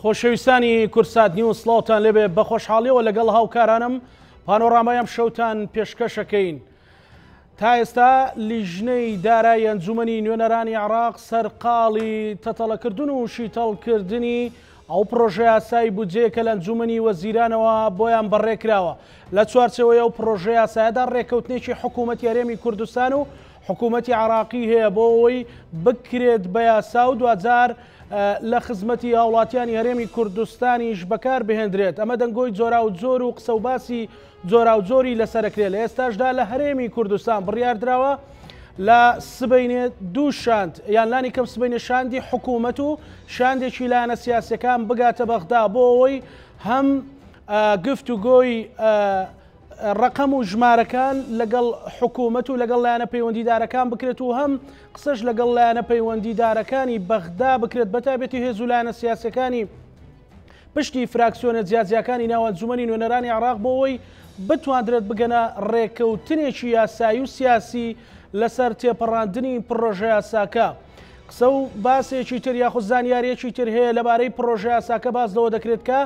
خۆشەویستانی کوردسات نیوز سڵاوتان لێبێ بە خۆشحاڵیەوە لەگەڵ هاوکارانم پانۆرامای ئەم شەوتان پێشکەشەکەین. تا ئێستا لیژنەی دارایی ئەنجومەنی نوێنەرانی عێراق سەرقاڵی تەتەڵەکردن و شیتەڵکردنی ئەو پڕۆژەیاسای بودجەیە کە لە ئەنجومەنی وەزیرانەوە بۆیان بەڕێکراوە. لە چوارچێوەی ئەو پڕۆژەیاسایەدا ڕێککەوتنێکی حکوومەتی هەرێمی کوردستان و حکوومەتی عێراقی هەیە بۆ ئەوەی بکرێت بە یاسا و دواجار لە خزمەتی هاوڵاتیانی هەرێمی کوردستانیش بەکار بهێندرێت. ئەمە دەنگۆی جۆراوجۆر و قسە و باسی جۆراوجۆری لەسەرەکرێت. لە ئێستاشدا لە هەرێمی کوردستان بڕیاردراوە لە سبەینێ دوو شاند یان لانی کەم سبەینێ شاندی حکوومەت و شاندێکی لایەنە سیاسیەکان بگاتە بەغدا بۆ ئەوەی هەم گفتوگۆی ڕقم و ژمارەکان لەگەڵ حکوومەت و لەگەڵ لایەنە پەیوەندیدارەکان بکرێت و هەم قسەش لەگەڵ لایەنە پەیوەندیدارەکانی بەغدا بکرێت بەتایبەتی هێز و لایەنە سیاسەکانی پشتی فراکسیۆنە جیاجیاکانی ناو ئەنجومەنی نوێنەرانی عێراق بۆ ئەوەی بتواندرێت بگەنە ڕێککەوتنێکی یاسایی و سیاسی لەسەر تێپەڕاندنی پڕۆژەیاساکە. قسە و باسێکی تر یاخود زانیارییەکی تر هەیە لەبارەی پڕۆژەیاساکە باس لەوە دەکرێت کە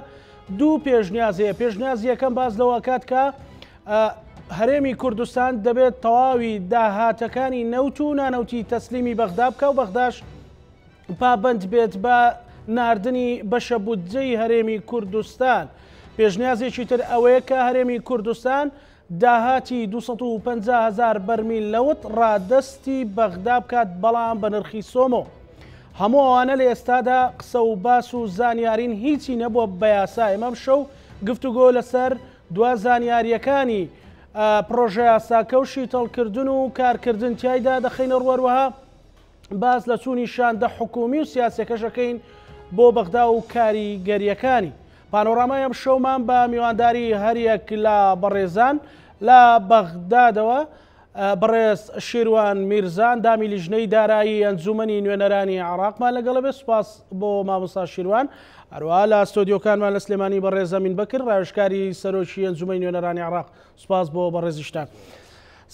دوو پێشنیاز هەیە، پێشنیازی یەکەم باس لەوە ئەکات کە هەرێمی کوردستان دەبێت تەواوی داهاتەکانی نەوت و نانەوتی تەسلیمی بەغدا بکا و بەغداش پابەند بێت بە ناردنی بەشە بودجەی هەرێمی کوردستان. پێشنیازێکی تر ئەوەیە کە هەرێمی کوردستان داهاتی 250 هەزار بەرمیل نەوت ڕادەستی بەغدا بکات بەڵام بە نرخی سۆمۆ. هەموو ئەوانە لە ئێستادا قسە و باس و زانیارین هیچی نەبووە بە یاسا. ئێمە ئەمشەو گفتوگۆ لەسەر دوا زانیارییەکانی پڕۆژەیاساکە و شیتەڵکردن و کارکردن تیایدا دەخەینە ڕوو هەروەها باس لە چوونی شاندە حکومی و سیاسیەکەش ئەکەین بۆ بەغدا و کاریگەریەکانی. پانۆرامای ئەم شەومان بە میوانداری هەریەک لە بەڕێزان لە بەغدادەوە بەڕێز شیروان میرزان دامی لیژنەی دارایی ئەنجومەنی نوێنەرانی عراقمان لەگەڵە بێ سوپاس بۆ مامۆستا شیروان هەروەها لە ستۆدیۆکانمان لە سلێمانی بەڕێز ئەمین بەکر ڕاوێژکاری سەرۆکی ئەنجومەنی نوێنەرانی عراق سوپاس بۆ بەڕێزیشتان.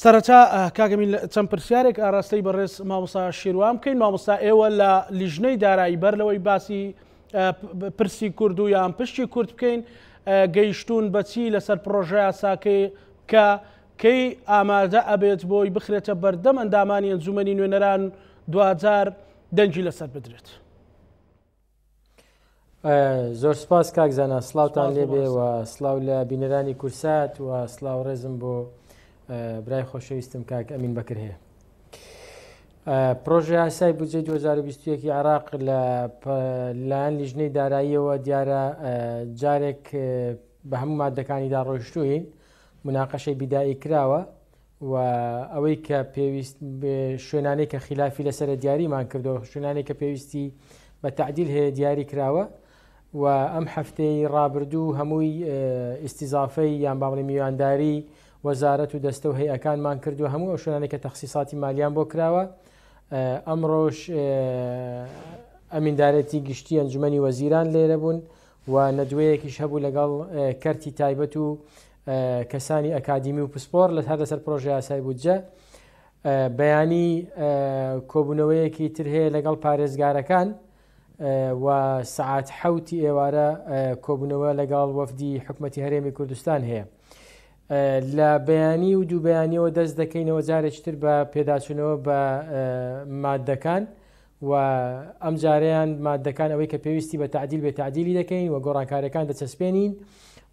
سەرەتا کاک ئەمین چەند پرسیارێک ئاراستەی بەڕێز مامۆستا شیروان بکەین. مامۆستا ئێوە لە لیژنەی دارایی بەر لەوەی باسی پرسی کورد و یان پشکی کورد بکەین گەیشتوون بەچی لەسەر پڕۆژە یاساکەی کە کەی ئامادە ئەبێت بۆی بخرێتە بەردەم ئەندامانی ئەنجومەنی نوێنەران دواجار دەنگی لەسەر بدرێت؟ زۆر سپاس کاک زانا سڵاوتان لێبێ و سڵاو لە بینەرانی کورسات و سڵاو ڕێزم بۆ برای خۆشەویستم کاک ئەمین بەکر هەیە. پرۆژە یاسای بودجەی 2021 عراق لە لایەن لیژنەی داراییەوە دیارە جارێک بە هەموو مادەکانیدا ڕۆیشتوین مناقەشەی بیدایی کراوە و ئەوەی کە پێویست شوێنانەی کە خیلافی لەسەرە دیاریمان کردەوە شوێنانەی کە پێویستی بە تعدیل هەیە دیاری کراوە و ئەم هەفتەی ڕابردوو هەمووی ئیسیزافەی یان باڵی میوانداری وەزارەت و دەستە و هەیەکانمان کردو هەموو ئەو شوێنانەی کە تەخسیساتی مالیان بۆ کراوە ئەمڕۆش ئەمیندارێتی گشتی ئەنجومەنی وەزیران لێرە بوون و نەدوەیەکیش هەبوو لەگەڵ کەرتی تایبەت و کەسانی ئەکادیمی و پسپۆر لە هەر لەسەر پرۆژە یاسای بودجە بەیانی کۆبوونەوەیەکی تر هەیە لەگەڵ پارێزگارەکان و سەعات حوتی ئێوارە کۆبوونەوە لەگەڵ وەفدی حکومەتی هەرێمی کوردستان هەیە. لە بەیانی و دوو بەیانیەوە دەست دەکەینەوە جارێکتر بە پێداچوونەوە بە مادەکان و ئەمجارەیان ماددەکان ئەوەی کە پێویستی بە تەعدیل بێ تەعدیلی دەکەین و گۆڕانکاریەکان دەچەسپێنین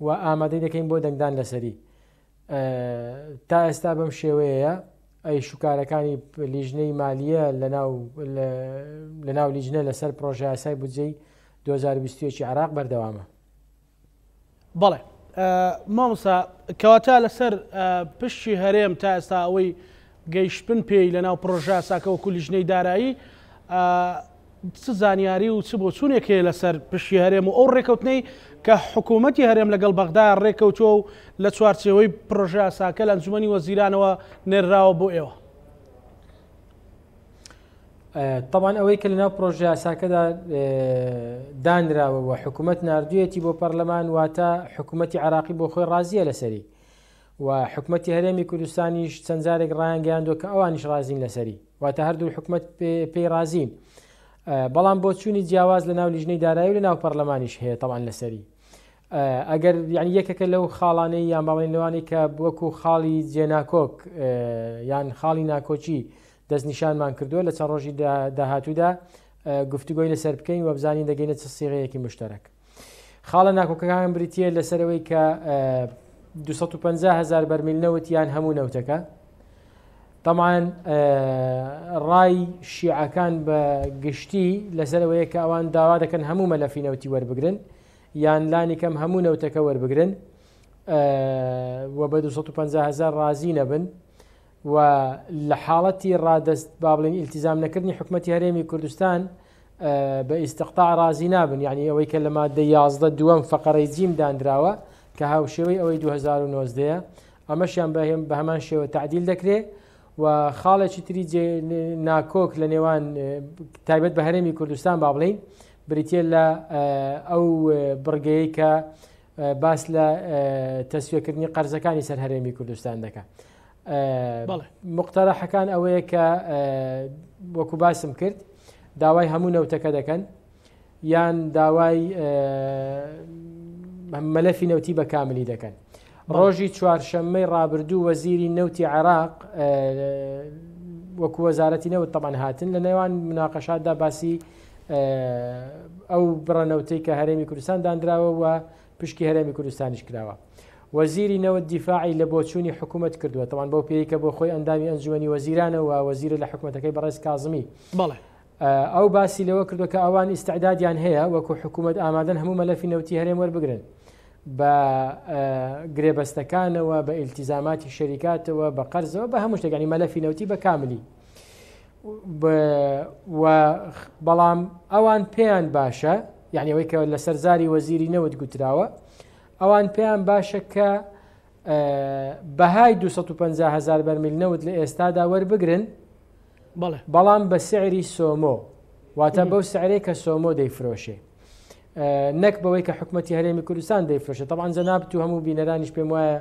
و ئامادەی دەکەین بۆ دەنگدان لەسەری تا ئێستا بەم شێوەیە ئەی شوکارەکانی لیژنەی مالیە لەناو لەناو لیژنە لەسەر پرۆژە یاسای بودجەی 2021 عراق بەردەوامە. بەڵێ مامۆستا کەواتە لەسەر پشکی هەرێم تا ئێستا ئەوەی گەیشتن پێی لەناو پڕۆژەیاساکە وەکو لیژنەی دارایی چ زانیاری و چ بۆچوونێک هەیە لەسەر پشکی هەرێم و ئەو ڕێکەوتنەی کە حکوومەتی هەرێم لەگەڵ بەغدا ڕێکەوتووە و لە چوارچێوەی پڕۆژەیاساکە لە ئەنجومەنی وەزیرانەوە نێرراوە بۆ ئێوە؟ تەبعەن ئەوەی کە لەناو پرۆژەیاساکەدا دانراوە و حکوومەت نردویەتی بۆ پەرلەمان واتە حکوومەتی عراقی بۆ خۆی ڕازیە لەسەری و حکوومەتی هەرێمی کوردستانیش چەند جارێک ڕایانگەیاندووە کە ئەوانیش ڕازین لەسەری واتە هەردوو حکوومەت پێی ڕازین. بەڵام بۆچوونی جیاواز لە ناو لیژنەی دارایی و لە ناو پەرلەمانیش هەیە تەوان لەسەری ئەگەر یعنی یەکێکە لەو خاڵانەی یان باڵێن لەوانەی کە وەکو خاڵی جێناکۆک یان خاڵی ناکۆکی دەستنیشانمان کردووە لە چەند ڕۆژی داهاتوودا گفتوگۆی لەسەر بکەین و بزانین دەگەینە چ سیغەیەکی مشتەرەک. خاڵە ناکۆکەکان بریتە لەسەرەوەی کە 250 هزار بەرمیل نەوت یان هەموو نەوتەکە طبعاان ڕای شیعەکان بە گشتی لەسەرەوەیە کە ئەوان داوا دەکەن هەموو مەلەفی نەوتی وەربگرن یان لانی کەم هەموو نەوتەکە وەربگرن و بە 250 هزار ڕازی نەبن و لە حاڵەتی ڕادەست با بڵێین ئیلتیزام نەکردنی حکومەتی هەرێمی کوردستان بە ئیستقتاع ڕازی نابن یعنی ئەوەی کە لە مادە 11 دووەم فەقەرەی جیم دانراوە کە هاوشێوەی ئەوەی 2019 ئەمەشیان بەهێم بە هەمان شێوە تعدیل دەکرێ و خاڵێکی تری ناکۆک لە نێوان تایبەت بە هەرێمی کوردستان با بڵین بریتە لە ئەو بڕگەیە کە باس لە تەسویەکردنی قەرزەکانی سەر هەرێمی کوردستان دەکا. مقتەرەحەکان ئەوەیە کە وەکو باسم کرد داوای هەموو نەوتەکە دەکەن یان داوای مەلەفی نەوتی بە کاملی دەکەن. ڕۆژی چوارشەممەی ڕابردوو وەزیری نەوتی عێراق وەکو وەزارەتی نەوت تەبان هاتن لە نێوان مناقەشاتدا باسی ئەو بڕە نەوتەی کە هەرێمی کوردستان دانراوە و پشکی هەرێمی کوردستانیش کراوە. وەزیری نەوت دیفاعی لە بۆچوونی حکوومەت کردووە تەوان بەو پێی کە بۆ خۆی ئەندامی ئەنجومەنی وەزیرانە و وەزیرە لە حکوومەتەکەی بەڕێز کازمی. بەڵێ. ئەو باسی لەوە کردووە کە ئەوان ئیستعدادیان هەیە وەکو حکوومەت ئامادەن هەموو مەلەفی نەوتی هەرێم وەربگرن بە گرێبەستەکانەوە بە ئیلتیزاماتی شەریکاتەوە بە قەرزەوە بە هەموو شتێکانی مەلەفی نەوتی بە کاملی. و بەڵام ئەوان پێیان باشە یعنی ئەوەی کە لەسەر زاری وەزیری نەوت گوتراوە ئەوان پێیان باشە کە بەهای 250 هزار بەرمیل نەوت لە ئێستادا وەربگرن بەڵام بە سعری سۆمۆ واتە بەو سعرێک کە سۆمۆ دەیفرۆشێ نەک بەوەی کە حکوومەتتی هەرێمی کوردستان دەیفرۆشێ طبعاان جەنابت و هەموو بینەرانیش پێم وایە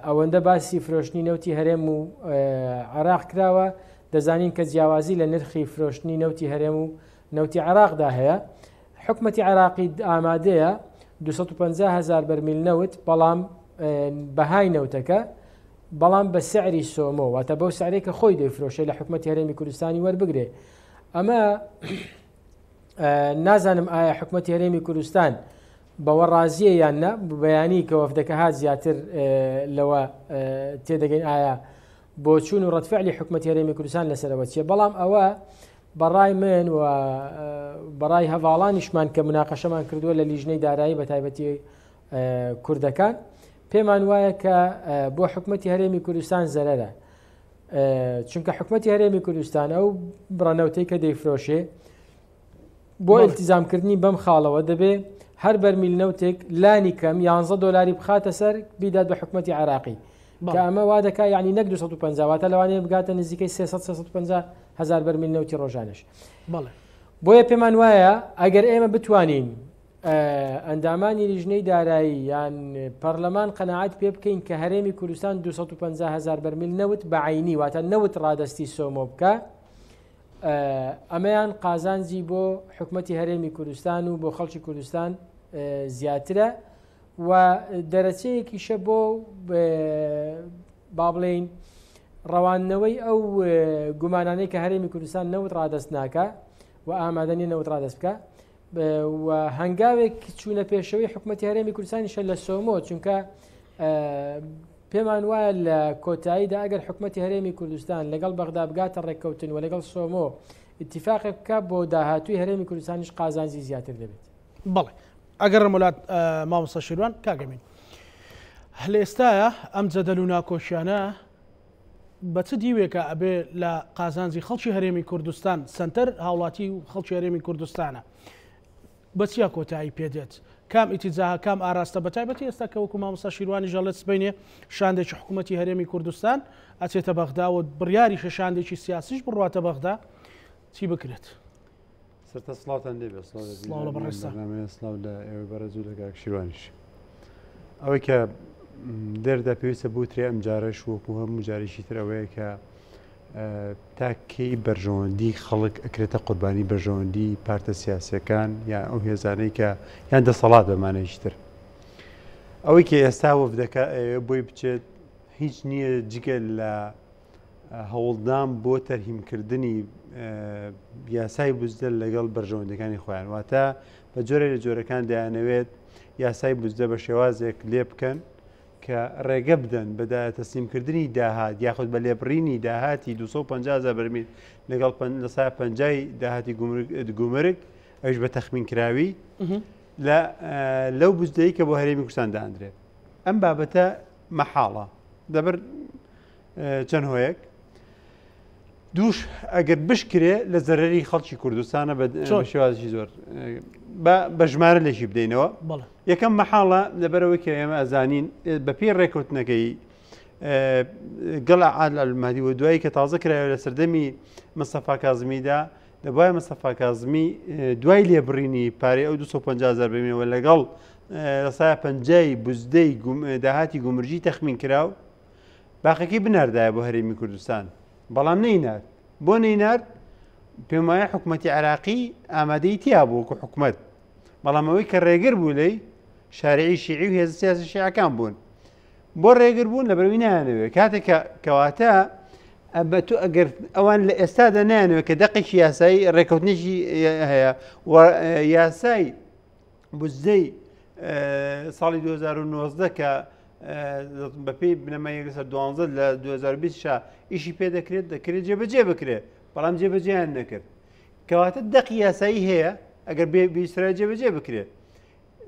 ئەوەندە باسی فرۆشتنی نەوتی هەرێم و عێراق کراوە دەزانین کە جیاوازی لە نرخی فرۆشتنی نەوتی هەرێم و نەوتی عێراقدا هەیە حکومەتی عێراقی ئامادەیە 250 هزار بەرمیل نەوت بەڵام بەهای نەوتەکە بەڵام بە سعری سۆمۆ واتە بەو سعرێک کە خۆی دەیفرۆشێ لە حکومەتی هەرێمی کوردستانی وەربگرێ ئەمە نازانم ئایا حکومەتی هەرێمی کوردستان بەوە ڕازیە یان نا، بەیانی کە وەفدەکە هات زیاتر لەوە تێدەگەین ئایا بۆچوون و ڕەتفعلی حکومەتی هەرێمی کوردستان لەسەرەوە چیە، بەڵام ئەوە بەڕای من و بەڕای هەڤاڵانیشمان کە مناقەشەمان کردووە لە لیژنەی دارایی بە تایبەتی کوردەکان پێمان وایە کە بۆ حکومەتی هەرێمی کوردستان زەرەرە چونکە حکومەتی هەرێمی کوردستان ئەو بڕەنەوتەی کە دەیفرۆشێ بۆ ئیلتیزامکردنی بەم خاڵەوە دەبێ هەر بەرمیل نەوتێک لانی کەم 11 دۆلاری بخاتە سەر بیدات بە حکومەتی عێراقی کە ئەمە وا دەکا یعنی نەک 250 واتە لەوانەیە بگاتە نزیکەی 300 350 هزار بەرمیل نەوتی ڕۆژانش بۆیە پێمان وایە ئەگەر ئێمە بتوانین ئەندامانی لیژنەی دارایی یان پەرلەمان قەنەعات پێ بکەین کە هەرێمی کوردستان 250 هزار بەرمیل نەوت بە عینی واتە نەوت ڕادستی سۆمۆ بکە ئەمەیان قازانجی بۆ حکومەتی هەرێمی کوردستان و بۆ خەڵکی کوردستان زیاترە و دەرەچەیەکیشە بۆ با بڵێین ڕەواندنەوەی ئەو گومانانەی کە هەرێمی کوردستان نەوت ڕادەست ناکە و ئامادە نیە نەوت ڕادەست بکە و هەنگاوێک چوونە پێشەوەی حکوومەتتی هەرێمی کوردستانیشە لە سۆمۆ چونکە پێمان وایە لە کۆتاییدا ئەگەر حکومەتی هەرێمی کوردستان لەگەڵ بەغدا بگاتە ڕێککەوتن و لەگەڵ سۆمۆ ئیتیفاقێک بکا بۆ داهاتووی هەرێمی کوردستانیش قازانجی زیاتر دەبێت. بەڵێ ئەگەڕێمەوە لات مامۆستا شیروان کاک ئەمین لە ئێستایا ئەم جەدەل و ناکۆکیانە بە چ دیوێکە ئەبێ لە قازانجی خەڵکی هەرێمی کوردستان سەنتەر هاوڵاتی و خەڵکی هەرێمی کوردستانە بە چیا کۆتایی پێ دێت؟ کام ئیتیجاهە، کام ئاراستە، بە تایبەتی ئێستا کە وەکو مامۆستا شیروانیش دەڵێت سبەینێ شاندێکی حکوومەتی هەرێمی کوردستان ئەچێتە بەغدا و بڕیاریشە شاندێکی سیاسیش بڕواتە بەغدا، چی بکرێت؟ سەرتا سڵاوتان لێ بێ سڵاو لە سڵاو لە بینەرانی ئەم بەڕێزتان. بەرنامەیە سڵاو لە ئێوەی بەڕێز و لە کاک شیروانیش. ئەوەی کە لێرەدا پێویستە بوترێ ئەم جارەش وەکو هەموو جارێکی تر ئەوەیە کە تا کەی بەرژەوەندی خەڵک ئەکرێتە قوربانی بەرژەوەندی پارتە سیاسیەکان یان ئەو هێزانەی کە یان دەسەڵات بە مانایەکی تر. ئەوەی کە ئێستا وەفدەکە ئەیەوێت بۆی بچێت هیچ نییە جگە لە هەوڵدان بۆ تەرهیمکردنی یاسای بودجە لەگەڵ بەرژەوەندەکانی خۆیان واتە بە جۆرێک لە جۆرەکان دەیانەوێت یاسای بودجە بە شێوازێک لێ بکەن کە ڕێگە بدەن بە تەسلیمکردنی داهات یاخود بە لێبڕینی داهاتی 250 هەزار بەرمیل لەگەڵ 50% داهاتی گومرگ ئەویش بە تەخمینکراوی لە لەو بودجەی کە بۆ هەرێمی کوردستان داندرێت ئەم بابەتە مەحاڵە دەبەر چەند هۆیەک دووش ئەگەر بشکرێ لە زەرری خەڵکی کوردستانە بە شێوازی زۆر بە ژمارە لێکی بدەینەوە یەکەم مەحاڵە لەبەرەوەی کە ئێمە ئەزانین بەپێی ڕێککەوتنەکەی گەڵ عادل ئەلمەهدی و دوایی کە تازە کرایەوە لە سەردەمی مستەفا کازمیدا دەبایە مستەفا کازمی دوای لێبڕینی پارەی ئەو 250 هەزار بەرمیلەوە لەگەڵ لە پەنجای بزدەی داهاتی گومرگی تەخمین کراو باقەکەی بناردایە بۆ هەرێمی کوردستان بەڵام نەینارد بۆ نەینارد پێم وایە حکوومەتی عراقی ئامادەی تیا بوو وەکو حکوومەت بەڵام ئەوەی کە ڕێگر بوو لێی شارعی شیعی و هێزە سیاسی شیعەکان بوون بۆ ڕێگر بوون لە بەروی نایانەوێت کاتێک کە کەواتە بە تو ئەگەر ئەوان لە ئێستادا نایانەوێت کە دەقێکی یاسایی ڕێککەوتنێکی هەیە و یاسای بودجەی ساڵی 2019 کە بەپێی بنەمای یەک لەسەر دوانزە لە 2020 شا ئیشی پێ دەکرێت دەکرێت جێبەجێ بکرێت بەڵام جێبەجێیان نەکرد کەواتە دەقی یاسایی هەیە ئەگەر بێ بیسرا جێبەجێ بکرێت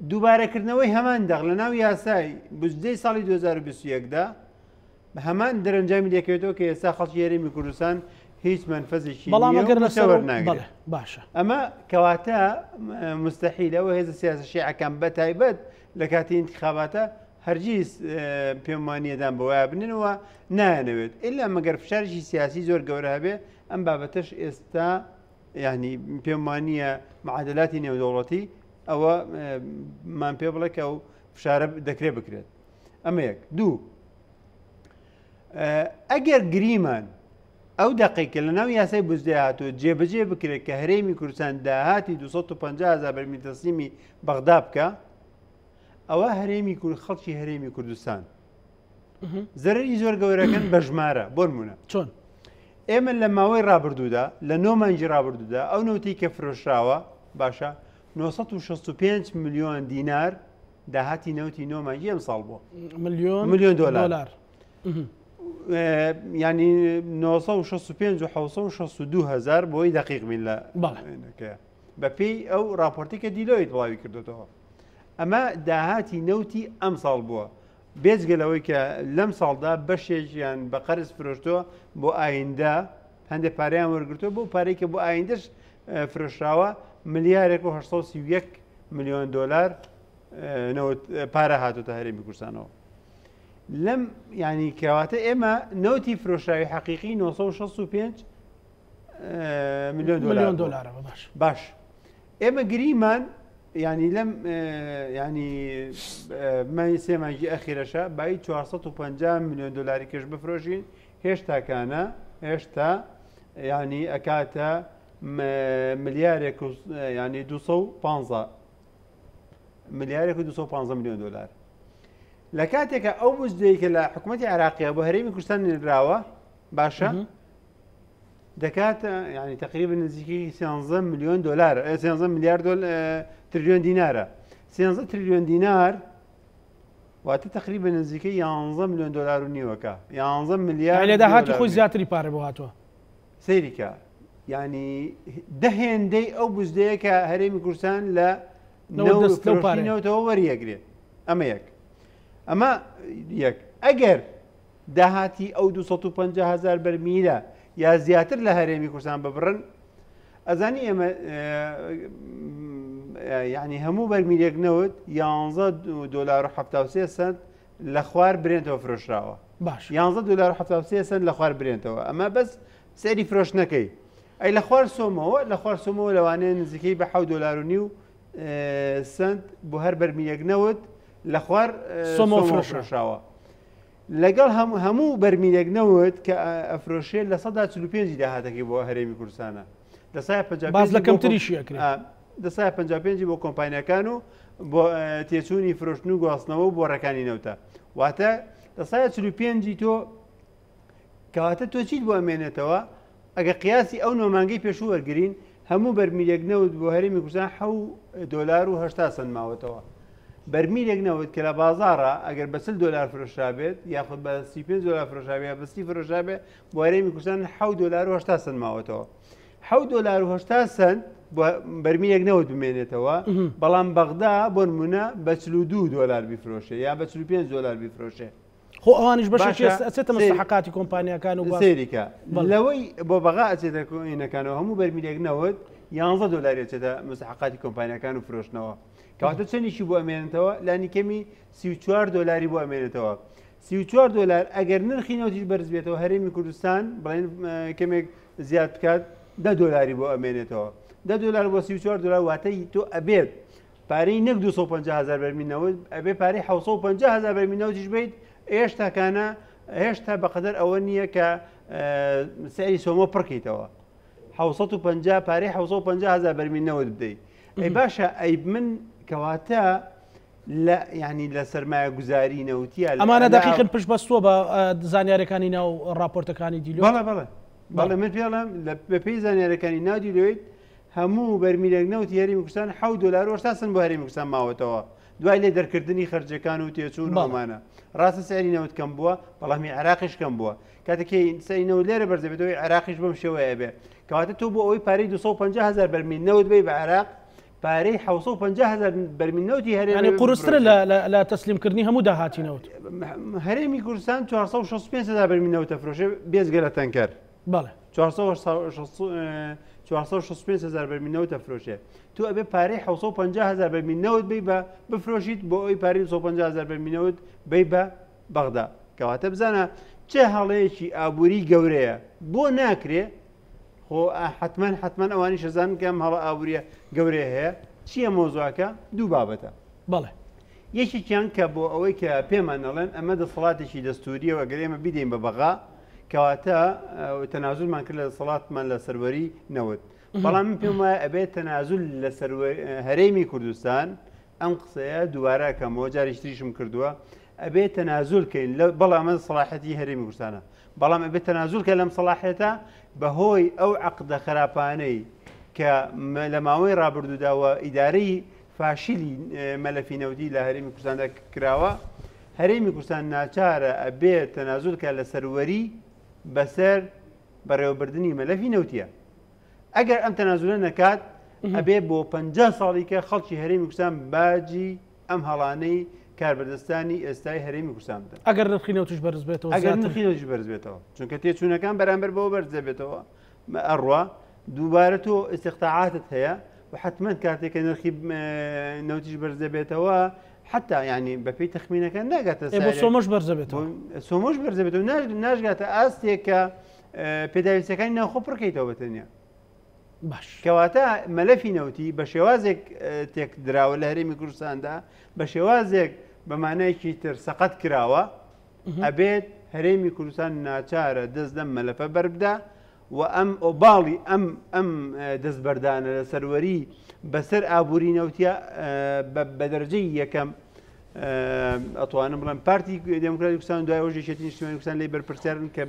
دووبارەکردنەوەی هەمان دەق لە ناو یاسای بودجەی ساڵی 2021 دا بە هەمان دەرەنجامی لێکەوێتەوە کە ئێستا خەڵکی هەرێمی کوردستان هیچ مەنفەزێکی بەڵام نییە و ئەگەر مووچە لەسەر وەرناگرێت. بەڵێ باشە. ئەمە کەواتە مستەحیلە و هێزە سیاسە شیعەکان بە تایبەت لە کاتی ئینتخاباتە هەرگیز پێم وانییە دان بەوەیا بنێن و نایانەوێت ئیلا مەگەر فشارێکی سیاسی زۆر گەورە هەبێ ئەم بابەتەش ئێستا یعنی پێم وانییە معادلاتی نێودەوڵەتی ئەوە مان پێ بڵێ کە ئەو فشارە دەکرێت بکرێت ئەمە یەک دوو ئەگەر گریمان ئەو دەقەی کە لە ناو یاسای بودجە هاتووە جێبەجێ بکرێت کە هەرێمی کوردستان داهاتی 250 هزار بەرمیل تەسلیمی بەغدا بکە ئەوە هەرێمی کورد خەڵکی هەرێمی کوردستان زەرری زۆر گەورەکەن بە ژمارە بۆ نمونە چۆن ئێمە لە ماوەی ڕابردوودا لە نۆ مانگی ڕابردوودا ئەو نەوتی کە فرۆشراوە باشە 965 ملیۆن دینار داهاتی نەوتی نۆ مانگی ئەمساڵ بووە ملیۆن ملیۆن دۆلار ینی 965 و 662 هزار بۆی دقیق بین لە بەپێی ئەو راپۆرتی کە دیلۆیت بڵاوی کردوتەوە ئەمە داهاتی نەوتی ئەم ساڵ بووە بێجگە لەوەی کە لەم ساڵدا بەشێکیان بە قەرز فرۆشتووە بۆ ئایندە هەندێک پارەیان وەرگرتووە بۆ پارەی کە بۆ ئایندەش فرۆشراوە ملیارێک و 831 ملیۆن دۆلار نەوت پارە هاتوتە هەرێمی کوردستانەوە لەم ینی کەواتە ئێمە نەوتی فرۆشراوی حەقیقی 965 ملیۆن دۆلار باش باش ئێمە گریمان ینی لەم ینی مای سێ مانگی ئەخیرەشە بای 450 میلیۆن دلاری کەش بفرۆشین هێشتاکانە هێشتا ینی ئەکاتە ملیارێک ینی 215 ملیارێک و 215 میلیۆن دلار لە کاتێکە ئەو بودجەی کە لە حکوومەتتی عراقیە بۆ هەرێمی کوردستان نێراوە باشە دەکات ینی تقریبا نزیکی 13 میلیۆن دلار 13 میلیارد تریلیۆن دینارە 13 تریلیۆن دینار واتە تقریبا نزیکەی 11 میلیۆن دلار و نیوەکە 11 میلیارد لە داهاتی خۆی زیاتری پارە بۆ هاتووە سەیریکە ینی دە هێندەی ئەو بزدەیە کە هەرێمی کوردستان لە نەوتەوە وەریەگرێت ئەمە یەک ئەمە یەک ئەگەر داهاتی ئەو 250 هزار بەرمیلە یا زیاتر لە هەرێمی کوردستان ببڕن ئەزانی ئێمە یعنی هەموو بەرمیلێک نەوت 11 دلار و 73 سنت لە خوار برێنتەوە فرۆشراوە باش 11 دلار و 73 سنت لە خوار برێنتەوە ئەمە بەس سەری فرۆشتنەکەی ئەی لە خوار سۆمەوە لە خوار سۆمەوە لەوانەیە نزیکەی بە 7 دلار و نیو سنت بۆ هەر بەرمیلێک نەوت لە خوار سۆمەوە فرۆشراوە. لەگەڵ هەموو بەرمیلێک نەوت کە ئەفرۆشێ 45% داهاتەکەی بۆ هەرێمی کوردستانە لە سای باز لە کەمتریشی ئەکرێ لە سای 55 بۆ کۆمپانیەکان و بۆ تێچوونی فرۆشتن و گواستنەوە و بۆڕەکانی نەوتە واتە لە سای 45 تۆ کەواتە تۆ چیت بۆ ئەمێنێتەوە ئەگە قیاسی ئەو نۆ مانگەی پێشوو وەرگین هەموو بەرمیلێک نەوت بۆ هەرێمی کوردستان حەو دۆلار و هەشتا سەنت ماوەتەوە. بەرمیلێک نەوت کە لە بازاڕە ئەگەر بە 40 دۆلار فرۆشرابێت یاخود بە 35 دۆلار فرۆشرابێت یا بە 30 فرۆشرابێت بۆ هەرێمی کوردستان حەو دۆلار و هەشتا سەنت ماوەتەوە. حەو دۆلار و هەشتا سەنت بۆ بەرمیلێک نەوت بمێنێتەوە بەڵام بەغدا بۆ نمونە بە 42 دۆلار بیفرۆشێ یا بە 45 دۆلار بیفرۆشێ. خۆ ئەوانیش بەشێکی ئەچێتە مستحقاتی کۆمپانیاکان و سەیریکە لەوەی بۆ بەغا ئەچێتە کۆینەکانەوە هەموو بەرمیلێک نەوت 11 دلاری ئەچێتە مستحقاتی کۆمپانیاکان و فرۆشتنەوە کەواتە چەندیشی بۆ ئەمێنێتەوە لانی کەمی 34 دلاری بۆ ئەمێنێتەوە 34 دلار ئەگەر نرخی نەوتیش بەرز بێتەوە هەرێمی کوردستان بڵێن کەمێک زیاد بکات 10 دلاری بۆ ئەمێنێتەوە 10 دلار بۆ 34 دلار واتەی تۆ ئەبێت پارەی نەک 250 هەزار بەرمیل نەوت ئەبێ پارەی 750 هەزار بەرمیل نەوتیش بیت هێشتاکانە هێشتا بەقەدەر ئەوە نییە کە سعری سۆمۆ پڕکەیتەوە 750 پارەی 750 هەزار بەرمیل نەوت بدەیت ئەی باشە ئەی من کەواتە لە ینی لە سەرمایە گوزاری نەوتیە ئەمانە دەقیقن پشت بەستووە بە زانیارەکانی ناو راپۆرتەکانی دیلۆ بەڵێ بەڵێ بەڵێ من پێڵم بەپێی زانیارەکانی ناو دیلۆیت هەموو بەرمیلێک نەوتی هەرێمی کوردستان حەوت دۆلار و 80 سەنت بۆ هەرێمی کوردستان ماوەتەوە دوای لێ دەرکردنی خەرجەکان و تێچوون و ئەمانە. ڕاستە سعری نەوت کەم بووە بەڵام هی عێراقیش کەم بووە. کاتێک سعری نەوت لێرە بەرز دەبێتەوە هی عێراقیش بەم شێوەیە ئەبێ. کەواتە تۆ بۆ ئەوەی پارەی 250 هەزار بەرمیل نەوت بەی بە عێراق پارەی 750 هەزار بەرمیل نەوتی هەرێم یعنی قورسترە لە تەسلیمکردنی هەموو داهاتی نەوت. هەرێمی کوردستان 465 هەزار بەرمیل نەوت ئەفرۆشێ بێجگە لە تەنکەر. بەڵێ. 465 هەزار بەرمیل نەوت ئەفرۆشێ تۆ ئەبێ پارەی 750 هەزار بەرمیل نەوت بی بە بفرۆشیت بۆ ئەوی پارەی 250 هەزار بەرمیل نەوت بی بە بەغدا کەواتە بزانە چه هەڵەیەکی ئابووری گەورەیە بۆ ناکرێ خۆ حتمما حتمما ئەوانی شەزان کە ئەم هەڵە ئابووریە گەورەیە هەیە چییە مۆزوعەکە دوو بابەتە بەڵێ یەکێکیان کە بۆ ئەوەی کە پێمان ئەڵێن ئەمە دەسەڵاتێکی دەستوریە و ئەگەر ئێمە بیدەین بە بەغا کەواتە تەنازولمان کرد لە دەسەڵاتمان لە سەروەری نەوت بەڵام من پێم وایە ئەبێت تەنازول لە هەرێمی کوردستان ئەم قسەیە دووبارە کەمەوە جاریش تریشم کردووە ئەبێت تەنازول کەین بەڵام ئەمە سەڵاحەتی هەرێمی کوردستانە بەڵام ئەبێت تەنازول کە لەم سەڵاحێتە بەهۆی ئەو عقدە خراپانەی کە لە ماوەی ڕابردوودا و ئیدارەی فاشلی مەلەفی نەوتی لە هەرێمی کوردستاندا کراوە، هەرێمی کوردستان ناچارە ئەبێت تەنازول کات لە سەروەری بەسەر بەڕێوەبردنی مەلەفی نەوتیە. ئەگەر ئەم تەنازولە نەکات ئەبێ بۆ 50 ساڵی کە خەڵکی هەرێمی کوردستان باجی ئەم هەڵانەی کاربەدەستانی ئێستای هەرێمی کوردستان بدەن. ئەگەر نرخی نەوتیش بەرز بێتەوە ئەگەر نرخی نەوتیش بەرز بێتەوە چونکە تێچوونەکان بەرامبەر بەوە بەرز دەبێتەوە ئەڕوا دووبارە تۆ ئیستیقتاعاتت هەیە و حتمما کاتێک کە نرخی نەوتیش بەرز دەبێتەوە حتا ینی بەپێی تەخمینەکە ناگاتە سۆمەش بەرز دەبێتەوە سۆمەش بەرز دەبێتەوە ناشگاتە ئاستێک کە پێداویستەکانی ناوخۆ پڕکەیتەوە بە تەنیا باش کەواتە مەلەفی نەوتی بە شێوازێک تێک دراوە لە هەرێمی کوردستاندا بە شێوازێک بە مانایەکی تر سەقەت کراوە ئەبێت هەرێمی کوردستان ناچارە دەست لەم مەلەفە بەربدا و ئەم ئۆباڵی ئەم ئەم دەستبەردانە لە سەروەری بەسەر ئابووری نەوتیا بە دەرەجەی یەکەم ئەتوانم بڵێم پارتی دێموکراتی کوردستان دوای ئەوەش یەکێتی نیشتیمانی کوردستان لێی بەرپرسیارن کە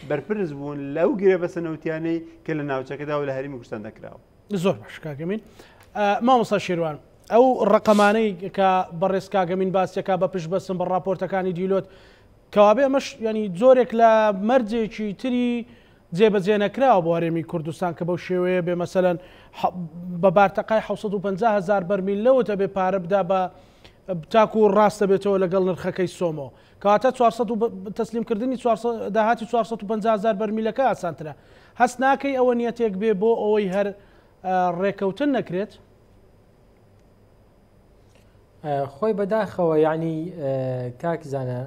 بەرپرس بوون لەو گرێبەستە نەوتیانەی کە لە ناوچەکەدا و لە هەرێمی کوردستان دەکراوە. زۆر باش کاک ئەمین. مامۆستا شێروان ئەو ڕقەمانەی کە بەڕێز کاک ئەمین باسیەکە بە پشت بەستن بە ڕاپۆرتەکانی دیلۆت کەوابێ ئەمەش ینی جۆرێک لە مەرجێکی تری جێبەجێ نەکراوە بۆ هەرێمی کوردستان کە بەو شێوەیە بێ مەسەلەن بە بارتەقای 750 هزار بەرمیل نەوت ئەبێ پارە بدا بە تاکو ڕاستە بێتەوە لەگەڵ نرخەکەی سۆمۆ کەواتە 400 تەسلیمکردنی داهاتی 450 هزار بەرمیلەکە ئاسانترە هەست ناکەی ئەوە نیەتێک بێ بۆ ئەوەی هەر ڕێکەوتن نەکرێت؟ خۆی بەداخەوە یعنی کاک زانە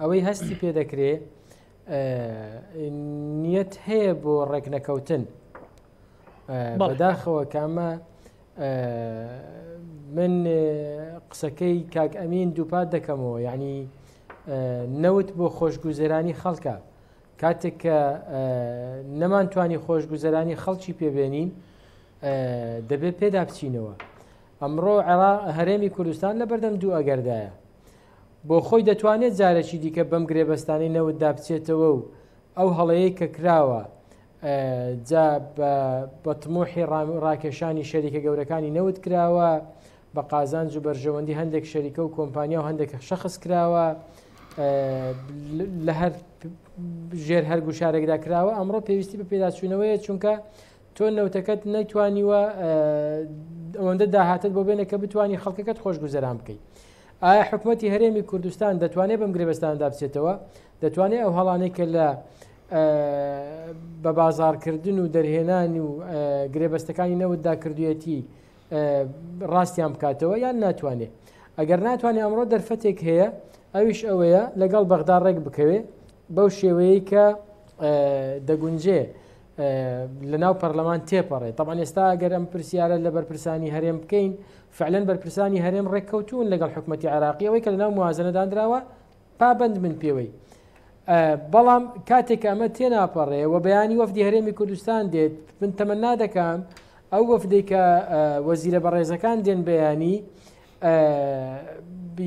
ئەوەی هەستی پێ دەکرێ نیەت هەیە بۆ ڕێکنەکەوتن بەداخەوە کامە من قسەکەی کاک ئەمین دووپات دەکەمەوە یعنی نەوت بۆ خۆشگوزەرانی خەڵکە کاتێک کە نەمانتوانی خۆشگوزەرانی خەڵکی پێبێنین دەبێت پێدا بچینەوە ئەمڕۆ عێراق هەرێمی کوردستان لە بەردەم دوو ئەگەردایە بۆ خۆی دەتوانێت جارێکی دیکە بەم گرێبەستانی نەوتدا بچێتەوە و ئەو هەڵەیە کە کراوە جا بە تموحی ڕاکێشانی شەریکە گەورەکانی نەوت کراوە بە قازانج و بەرژەوەندی هەندێک شەریکە و کۆمپانیا و هەندێک شخص کراوە لە هەر ژێر هەر گوشارێکدا کراوە ئەمڕۆ پێویستی بە پێداچوونەوەیە چونکە تۆ نەوتەکەت نەیتوانیوە ئەوەندە داهاتت بۆ بێنە کە بتانی خەڵکەکەت خۆشگوزەران بکەیت ئایا حکوومەتتی هەرێمی کوردستان دەتوانێت بەم گرێبەستاندا بچێتەوە دەتوانێت ئەو هەڵانەی کە لە بە بازارکردن و دەرهێنان و گرێبەستەکانی نەوتدا کردوێتی ڕاستیان بکاتەوە یان ناتوانێت ئەگەر ناتوانێت ئەمڕۆ دەرفەتێک هەیە ئەویش ئەوەیە لەگەڵ بەغدا ڕێک بکەوێ بەو شێوەیە کە دەگونجێ لە ناو پەرلەمان تێپەڕێ طبعا ئێستا ئەگەر ئەم پرسیارە لە بەرپرسانی هەرێم بکەین فعلەن بەرپرسانی هەرێم ڕێککەوتون لەگەڵ حکوومەتتی عراقی ئەوەی کە لە ناو موازنە دانراوە پابند من پێوەی بەڵام کاتێک ئەمە تێناپەڕێ و بەیانی وەفدی هەرێمی کوردستان دێت من تەمەنا دەکەم ئەو وەفدەی کە وەزیرە بەڕێزەکان دێن بەیانی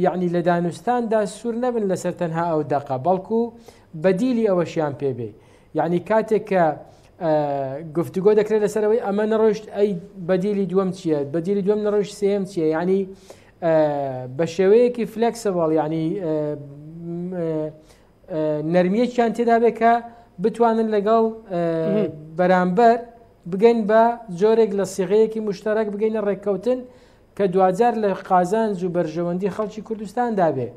یعنی لە دانوستاندا سوور نەبن لەسەر تەنها ئەو دەقە بەڵکو بەدیلی ئەوەشیان پێبێ یعنی کاتێک کە گفتوگۆ دەکرێت لەسەرەوەی ئەمە نەڕۆشت ئەی بەدیلی دووەم چییە بەدیلی دووەم نەڕۆشت سێم چییە یعنی بە شێوەیەکی flexible یعنی نەرمیەکیان تێدا بێ کە بتوانن لەگەڵ بەرامبەر بگەین بە جۆرێک لە سیغەیەکی مشتەرەک بگەینە ڕێککەوتن کە دواجار لە قازانج و بەرژەوەندی خەڵکی کوردستاندا بێ.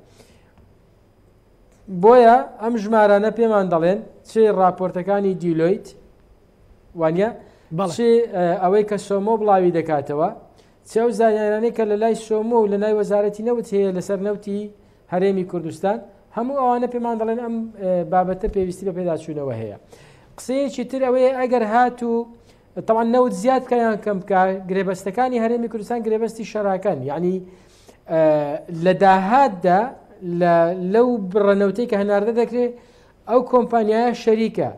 بۆیە ئەم ژمارانە پێمان دەڵێن چ راپۆرتەکانی دیلۆیت وانە چ ئەوەی کە سۆمۆ بڵاوی دەکاتەوە چ ئەو زانیارانەی کە لە لای سۆمۆ و لە لای وەزارەتی نەوت هەیە لەسەر نەوتی هەرێمی کوردستان هەموو ئەوانە پێمان دەڵێن ئەم بابەتە پێویستی بە پێداچوونەوە هەیە قسەیەکی تر ئەوەیە ئەگەر هاتوو طبعا نەوت زیاد بکە یان کەم بکە گرێبەستەکانی هەرێمی کوردستان گرێبەستی شەراکەن یعنی لە داهاتدا لەو بڕە نەوتەی کە هەناردە دەکرێت ئەو کۆمپانیایە شەریکە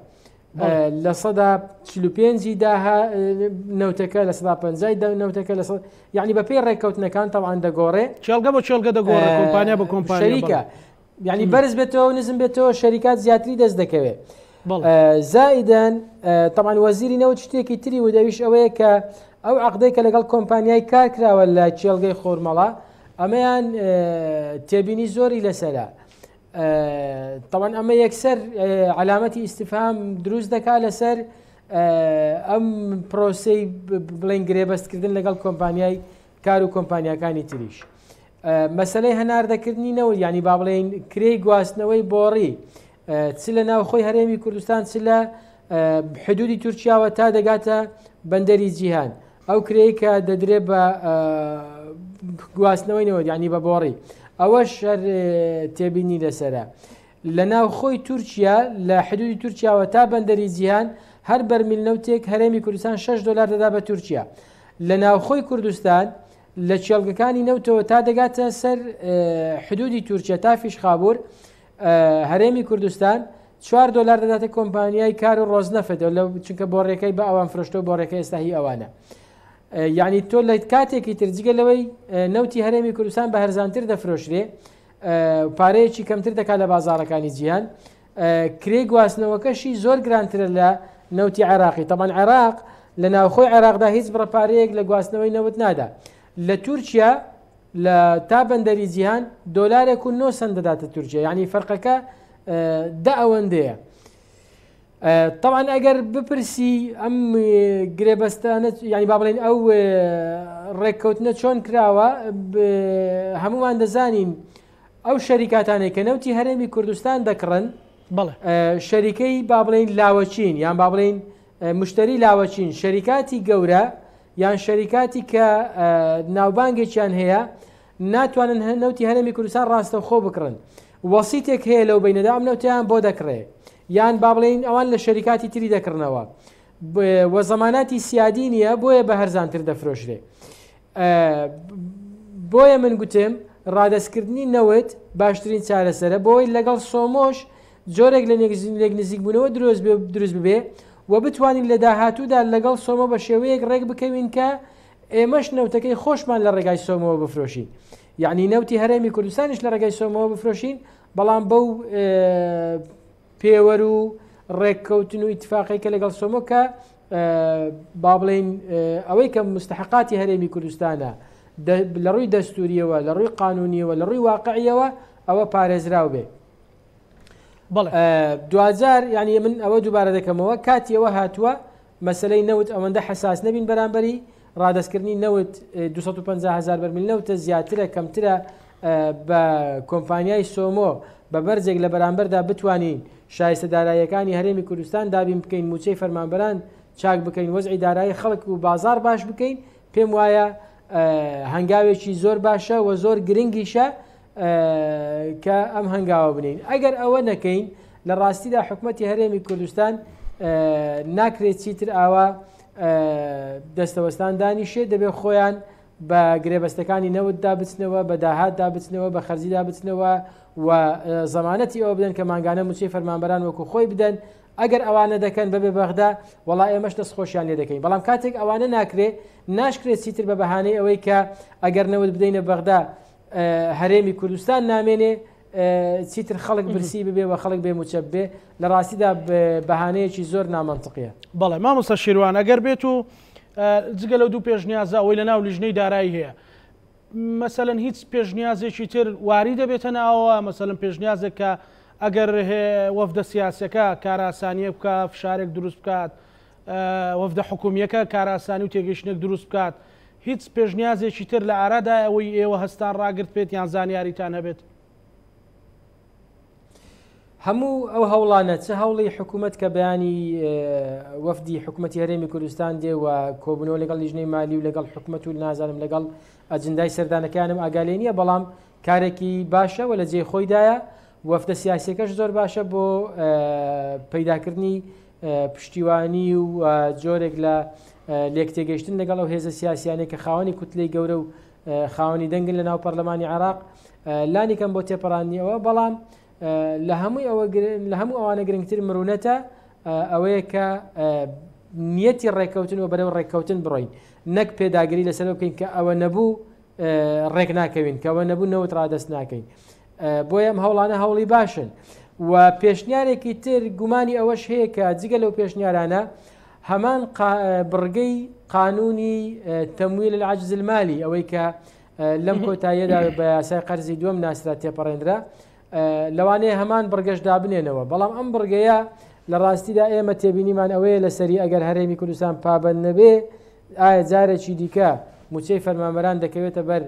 45% داها نەوتەکە 50% نەوتەکە لە یعنی بە پێی ڕێککەوتنەکان تەوان دەگۆڕێ کێڵگە بۆ کێڵگە دەگۆڕێ کۆمپانیا بە کۆمپانیا شەریکە یعنی بەرز بێتەوە و نزم بێتەوە شەریکات زیاتری دەست دەکەوێت زائیدەن طبعا وەزیری نەوت شتێکی تری و دەویش ئەوەیە کە ئەو عقدەی کە لەگەڵ کۆمپانیای کار کراوە لە کێڵگەی خۆرمەڵا ئەمەیان تێبینی زۆری لەسرە طبعا ئەمە یەکسەر علامەتی ئیسیفهام دروست دەکا لەسەر ئەم پرۆسی بڵین گرێبەستکردن لەگەڵ کۆمپانیای کار و کۆمپانیاکانی تریش. مەسەلەی هەناردەکردنی نەوت یانی با بڵێین کرێی گواستنەوەی بۆڕی چ لە ناوخۆی هەرێمی کوردستان چ لە حدودی تورکیاوە تا دەگاتە بەندەری جیهان ئەو کرێی کە دەدرێ بە گواستنەوەی نەوت یانی بە بۆڕی ئەوەش هەر تێبینی لەسرە لە ناوخۆی تورکیا لە حدودی تورکیاوە تا بەندەری جیهان هەر بەرمیل نەوتێک هەرێمی کوردستان 6 دلار دەدا بە تورکیا لە ناوخۆی کوردستان لە کێڵگەکانی نەوتەوە تا دەگاتە سەر حدودی تورکیا تا فیشخابور هەرێمی کوردستان 4 دلار دەداتە کۆمپانیای کار و ڕۆزنەفت لە چونکە بۆڕێکەی بە ئەوان فرۆشتەوە بۆڕێکە ئێستا هی ئەوانە یعنی تۆ لە کاتێکی تر جگە لەوەی نەوتی هەرێمی کوردستان بە هەرزانتر دەفرۆشرێ پارەیەکی کەمتر دەکات لە بازارەکانی جیهان کرێی گواستنەوەکەشی زۆر گرانترە لە نەوتی عێراقی تەبعەن عێراق لە ناوخۆی عێراقدا هیچ بڕە پارەیەک لە گواستنەوەی نەوت نادا لە تورکیا لە تا بەندەری جیهان دۆلارێک و 9 سەنت دەداتە تورکیا یعنی فەرقەکە دە ئەوەندەیە طبعا ئەگەر بپرسی ئەم گرێبەستانە یعنی با بڵێن ئەو ڕێککەوتنە چۆن کراوە هەمومان دەزانین ئەو شەریکاتانەی کە نەوتی هەرێمی کوردستان دەکڕن شەریکەی با بڵێین لاوەچین یان با بڵێین مشتری لاوەچین شەریکاتی گەورە یان شەریکاتی کە ناوبانگێکیان هەیە ناتوانن نەوتی هەرێمی کوردستان ڕاستەوخۆ بکڕن وەسیتێک هەیە لەو بینەدا ئەم نەوتیان بۆ دەکڕێ یان با بڵێین ئەوان لە شەریکاتی تری دەکڕنەوە وە زەماناتی سیادی نییە بۆیە بە هەرزانتر دەفرۆشرێ بۆیە من گوتم ڕادەستکردنی نەوت باشترین چارەسەرە بۆی لەگەڵ سۆمۆش جۆرێک لە لێک نزیکبوونەوە دروست ببێ و بتوانین لە داهاتوودا لەگەڵ سۆمۆ بە شێوەیەک ڕێک بکەوین کە ئێمەش نەوتەکەی خۆشمان لە ڕێگای سۆمەوە بفرۆشین یعنی نەوتی هەرێمی کوردستانیش لە ڕێگای سۆمەوە بفرۆشین بەڵام بەو پێوەر و ڕێککەوتن و ئیتفاقی کە لەگەڵ سۆمۆ کە با بڵین ئەوەی کە مستحقاتی هەرێمی کوردستانە لە ڕووی دەستوریەوە لە ڕووی قانونیەوە لە ڕووی واقعیەوە ئەوە پارێزراو بێ دواجار یعنی من ئەوە دووبارە دەکەمەوە کاتی ئەوە هاتووە مەسلەی نەوت ئەوەندە حساس نەبین بەرامبەری ڕادەستکردنی نەوت 250 هزار بەرمیل نەوتە زیاترە کەمترە بە کۆمپانیای سۆمۆ بە بەرجێک لە بەرامبەردا بتوانین شایستە داراییەکانی هەرێمی کوردستان دابین بکەین موچەی فەرمانبەران چاک بکەین وەزعی دارایی خەڵک و بازار باش بکەین پێم وایە هەنگاوێکی زۆر باشە و زۆر گرنگیشە کە ئەم هەنگاوە بنین ئەگەر ئەوە نەکەین لە ڕاستیدا حکوومەتتی هەرێمی کوردستان ناکرێت چیتر ئاوا دەستەوەستان دانیشێ دەبێت خۆیان بە گرێبەستەکانی نەوتدا بچنەوە بە داهاتدا بچنەوە بە خەرجیدا بچنەوە و زەمانەتی ئەوە بدەن کە مانگانە موچەی فەرمانبەران وەکو خۆی بدەن ئەگەر ئەوانە دەکەن بەبێ بەغدا وەڵا ئێمەش دەست خۆشیان لێ دەکەین بەڵام کاتێک ئەوانە ناکرێ ناشکرێت چیتر بە بەهانەی ئەوەی کە ئەگەر نەوت بدەینە بەغدا هەرێمی کوردستان نامێنێ چیتر خەڵک برسی ببێ و خەڵک بێ موچە بێ لە ڕاستیدا بەهانەیەکی زۆر نامەنتقیە. بەڵێ مامۆستا شیروان ئەگەر بێت و جگە لەو دوو پێشنیازە ئەوەی لە ناو لیژنەی دارایی هەیە مەسەلەن هیچ پێشنیازێکی تر واری دەبێتە ناوەوە مەسەلەن پێشنیازێک کە ئەگەر وەفدە سیاسەکە کاراسانیە بکە فشارێک دروست بکات وەفدە حکومیەکە کاراسانی و تێگەیشتنێک دروست بکات هیچ پێشنیازێکی تر لە ئارادایە ئەوەی ئێوە هەستان ڕاگرت بێت یان زانیاریتان هەبێت؟ هەموو ئەو هەوڵانە چ هەوڵی حکوومەت کە بەیانی وەفدی حکوومەتی هەرێمی کوردستان دێ و کۆبوونەوە لەگەڵ لیژنەی مالی و لەگەڵ حکوومەت و نازانم لەگەڵ ئەجندای سەردانەکانم ئاگالێ نییە بەڵام کارێکی باشە و لە جێی خۆیدایە وەفدە سیاسیەکەش زۆر باشە بۆ پەیداکردنی پشتیوانی و جۆرێک لە لێکتێگەیشتن لەگەڵ ئەو هێزە سیاسیانەی کە خاوەنی کوتلەی گەورە و خاوەنی دەنگن لە ناو پەرلەمانی عێراق لانی کەم بۆ تێپەڕاندنی ئەوە بەڵام لە هەمووی ئەوە لە هەموو ئەوانە گرنگتر مرونەتە ئەوەیە کە نیەتی ڕێککەوتن و بەرەو ڕێککەوتن بڕۆین نەک پێداگری لەسەر بکەین کە ئەوە نەبوو ڕێک ناکەوین کەەوە نەبوو نەوت ڕادەست ناکەین بۆیە ئەم هەوڵانە هەوڵی باشن و پێشنیارێکی تر گومانی ئەوەش هەیە کە جگە لەو پێشنیارانە هەمان بڕگەی قانونی تەمویل العجز المالی ئەوەی کە لەم کۆتاییەدا بە یاسای قەرزی دووەم ناسرا تێپەڕێنرا لەوانەیە هەمان بڕگەش دابنێنەوە بەڵام ئەم بڕگەیە لە ڕاستیدا ئێمە تێبینیمان ئەوەیە لەسەری ئەگەر هەرێمی کوردستان پابند نەبێ ئایا جارێکی دیکە موچەی فەرمانبەران دەکەوێتە بەر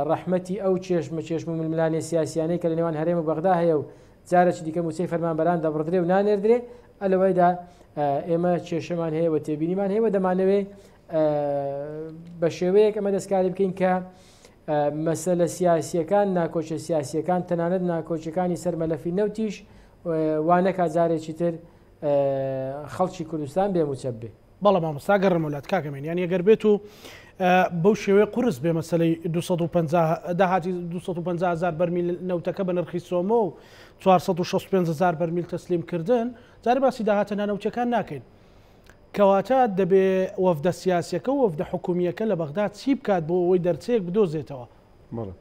ڕەحمەتی ئەو چێشمە چێشم و ململانێ سیاسیانەی کە لە نێوان هەرێم و بەغدا هەیە و جارێکی دیکە موچەی فەرمانبەران دەبڕدرێ و نانێردرێ ئەلەوەیدا ئێمە کێشەمان هەیە و تێبینیمان هەیە و دەمانەوێ بە شێوەیەک ئەمە دەستکاری بکەین کە مەسەلە سیاسیەکان ناکۆچە سیاسیەکان تەنانەت ناکۆچەکانی سەر مەلەفی نەوتیش وانەکا جارێکی تر خەڵکی کوردستان بێ موچە بێ. بەڵێ مامۆستا گەڕمەوە لات کاک ئەمین یانی ئەگەر بێت و بەو شێوەیە قورس بێ مەسەلەی 250 داهاتی 250 هزار بەرمیل نەوتەکە بە نرخی سۆمۆ و 465 هزار بەرمیل تەسلیم کردن جارێ باسی داهاتە نانەوتیەکان ناکەین کەواتە دەبێ وەفدە سیاسیەکە و وەفدە حکومیەکە لە بەغدا چی بکات بۆ ئەوەی دەرچەیەک بدۆزێتەوە؟ بەڵێ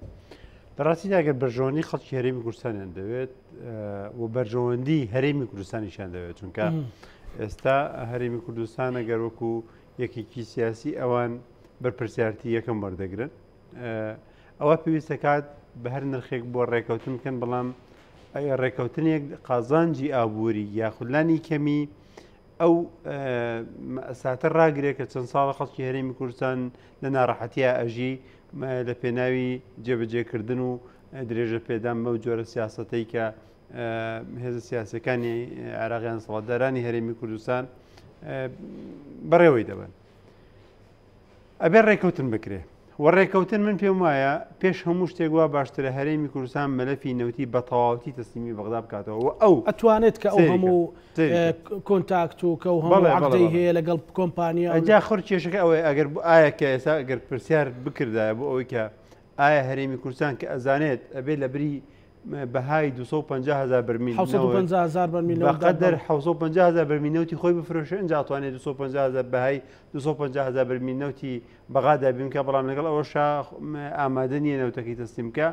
لە ڕاستیدا ئەگەر بەرژەوەندی خەڵکی هەرێمی کوردستانیان دەوێت و بەرژەوەندی هەرێمی کوردستانیشیان دەوێت چونکە ئێستا هەرێمی کوردستان ئەگەر وەکو یەکێکی سیاسی ئەوان بەرپرسیارتی یەکەم وەردەگرن ئەوە پێویستەکات بە هەر نرخێک بۆ ڕێکەوتن بکەن بەڵام ڕێکەوتنێک قازانجی ئابووری یاخودلانی کەمی ئەو مەئساتە ڕاگرێ کە چەند ساڵە خەڵکی هەرێمی کوردستان لە ناڕەحەتیا ئەژی لە پێناوی جێبەجێکردن و درێژە پێدان بەو جۆرە سیاسەتەی کە هێزە سیاسەکانی عێراقیان سەڵاتدارانی هەرێمی کوردستان بەڕێوەی دەبن. ئەبێ ڕێکەوتن بکرێ و ڕێکەوتن من پێم وایە پێش هەموو شتێک وا باشترە هەرێمی کوردستان مەلەفی نەوتی بە تەواوەتی تەسلیمی بەغدا بکاتەوە و ئەو ئەتوانێت کە ئەو هەموو contact و کە ئەو هەموو عەقدەی هەیە لەگەڵ کۆمپانیا جا خۆر کێشەکە ئەوەیە ئەگەر ئایا کە ئێستا ئەگەر پرسیار بکردایە بۆ ئەوەی کە. ئایا هەرێمی کوردستان کە ئەزانێت ئەبێ لە بری بەهای 250 هزار بەرمیل 750 هزار بەرمیل بەقەدەر 750 هزار بەرمیل نەوتی خۆی بفرۆشێ ئینجا ئەتوانێت 250 هزار بەهای 250 هزار بەرمیل نەوتی بەغا دابین بکا بەڵام لەگەڵ ئەوەشا ئامادە نییە نەوتەکەی تەسلیم بکا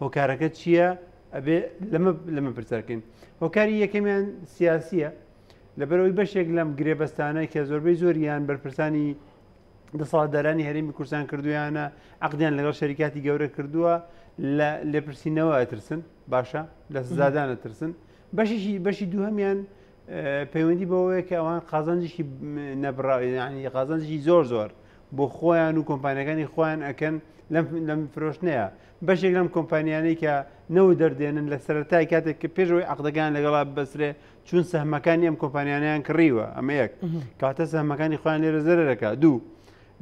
هۆکارەکە چییە ئەبێ لەمە لەمە پرسیارکەین هۆکاری یەکەمیان سیاسیە لەبەرەوەی بەشێک لەم گرێبەستانە کە زۆربەی زۆریان بەرپرسانی دەسەڵاتدارانی هەرێمی کوردستان کردویانە عقدیان لەگەڵ شەریکاتی گەورە کردووە لە لێپرسینەوە ئەترسن باشە لە سزادان ئەترسن بەشیشی بەشی دووهەمیان پەیوەندی بەوەیە کە ئەوان قازانجێکی نەبڕا یعنی قازانجێکی زۆر زۆر بۆ خۆیان و کۆمپانیەکانی خۆیان ئەکەن لەم لەم فرۆشتنەیە بەشێک لەم کۆمپانیانەی کە نەوە دەردێنن لە سەرەتای کاتێک کە پێشەوەی عقدەکان لەگەڵا بەسرێ چون سەهمەکانی ئەم کۆمپانیانیان کڕیوە ئەمە یەک کاتە سەهمەکانی خۆیان لێرە زەرەکە دوو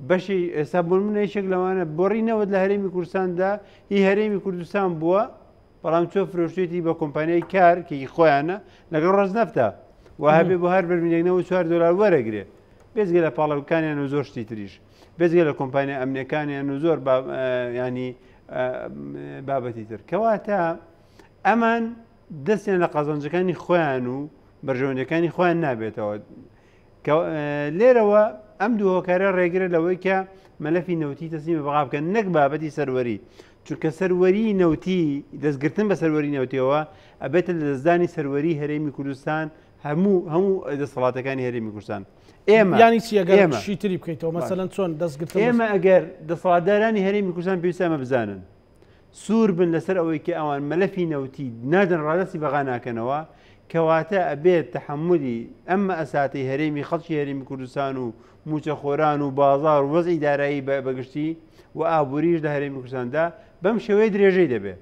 بەشی ئێستا بۆ منە یەکێک لەوانە بۆڕی نەوت لە هەرێمی کوردستاندا هی هەرێمی کوردستان بووە بەڵام چۆ فرۆشتێتی بە کۆمپانیای کار کە هی خۆیانە لەگەڵ ڕۆژنەفتە و هەبێ بۆ هەر بەرمیلێک 4 دلار وەرەگرێ بێجگە لە پاڵەوەکانیان و زۆر شتی تریش بێجگە لە کۆمپانیا ئەمنیەکانیان و زۆر ینی بابەتی تر کەواتە ئەمان دەستیان لە قازانجەکانی خۆیان و بەرژەوەندەکانی خۆیان نابێتەوە لێرەوە ئەم دوو هۆکارە ڕێگرە لەوەی کە مەلەفی نەوتی تەسلیمی بەغا بکەن نەک بابەتی سەروەری چونکە سەروەری نەوتی دەستگرتن بە سەروەری نەوتیەوە ئەبێتە لە دەستدانی سەروەری هەرێمی کوردستان هەموو هەموو دەسەڵاتەکانی هەرێمی کوردستان ئێمە ینی چی ئەگەر ئێمە شیتری بکەیتەوە مەسەلەن چۆن دەستگرتن ئێمە ئەگەر دەسەڵاتدارانی هەرێمی کوردستان پێویستە ئەمە بزانن سوور بن لەسەر ئەوەی کە ئەوان مەلەفی نەوتی نادەن ڕادەستی بەغا ناکەنەوە، کەواتە ئەبێت تەحەمولی ئەم مەئساتەی هەرێمی خەڵکی هەرێمی کوردستان و مووچەخۆران و بازاڕ و وەزعی دارایی بەگشتی و ئابووریش لە هەرێمی کوردستاندا بەم شێوەیە درێژەی دەبێت.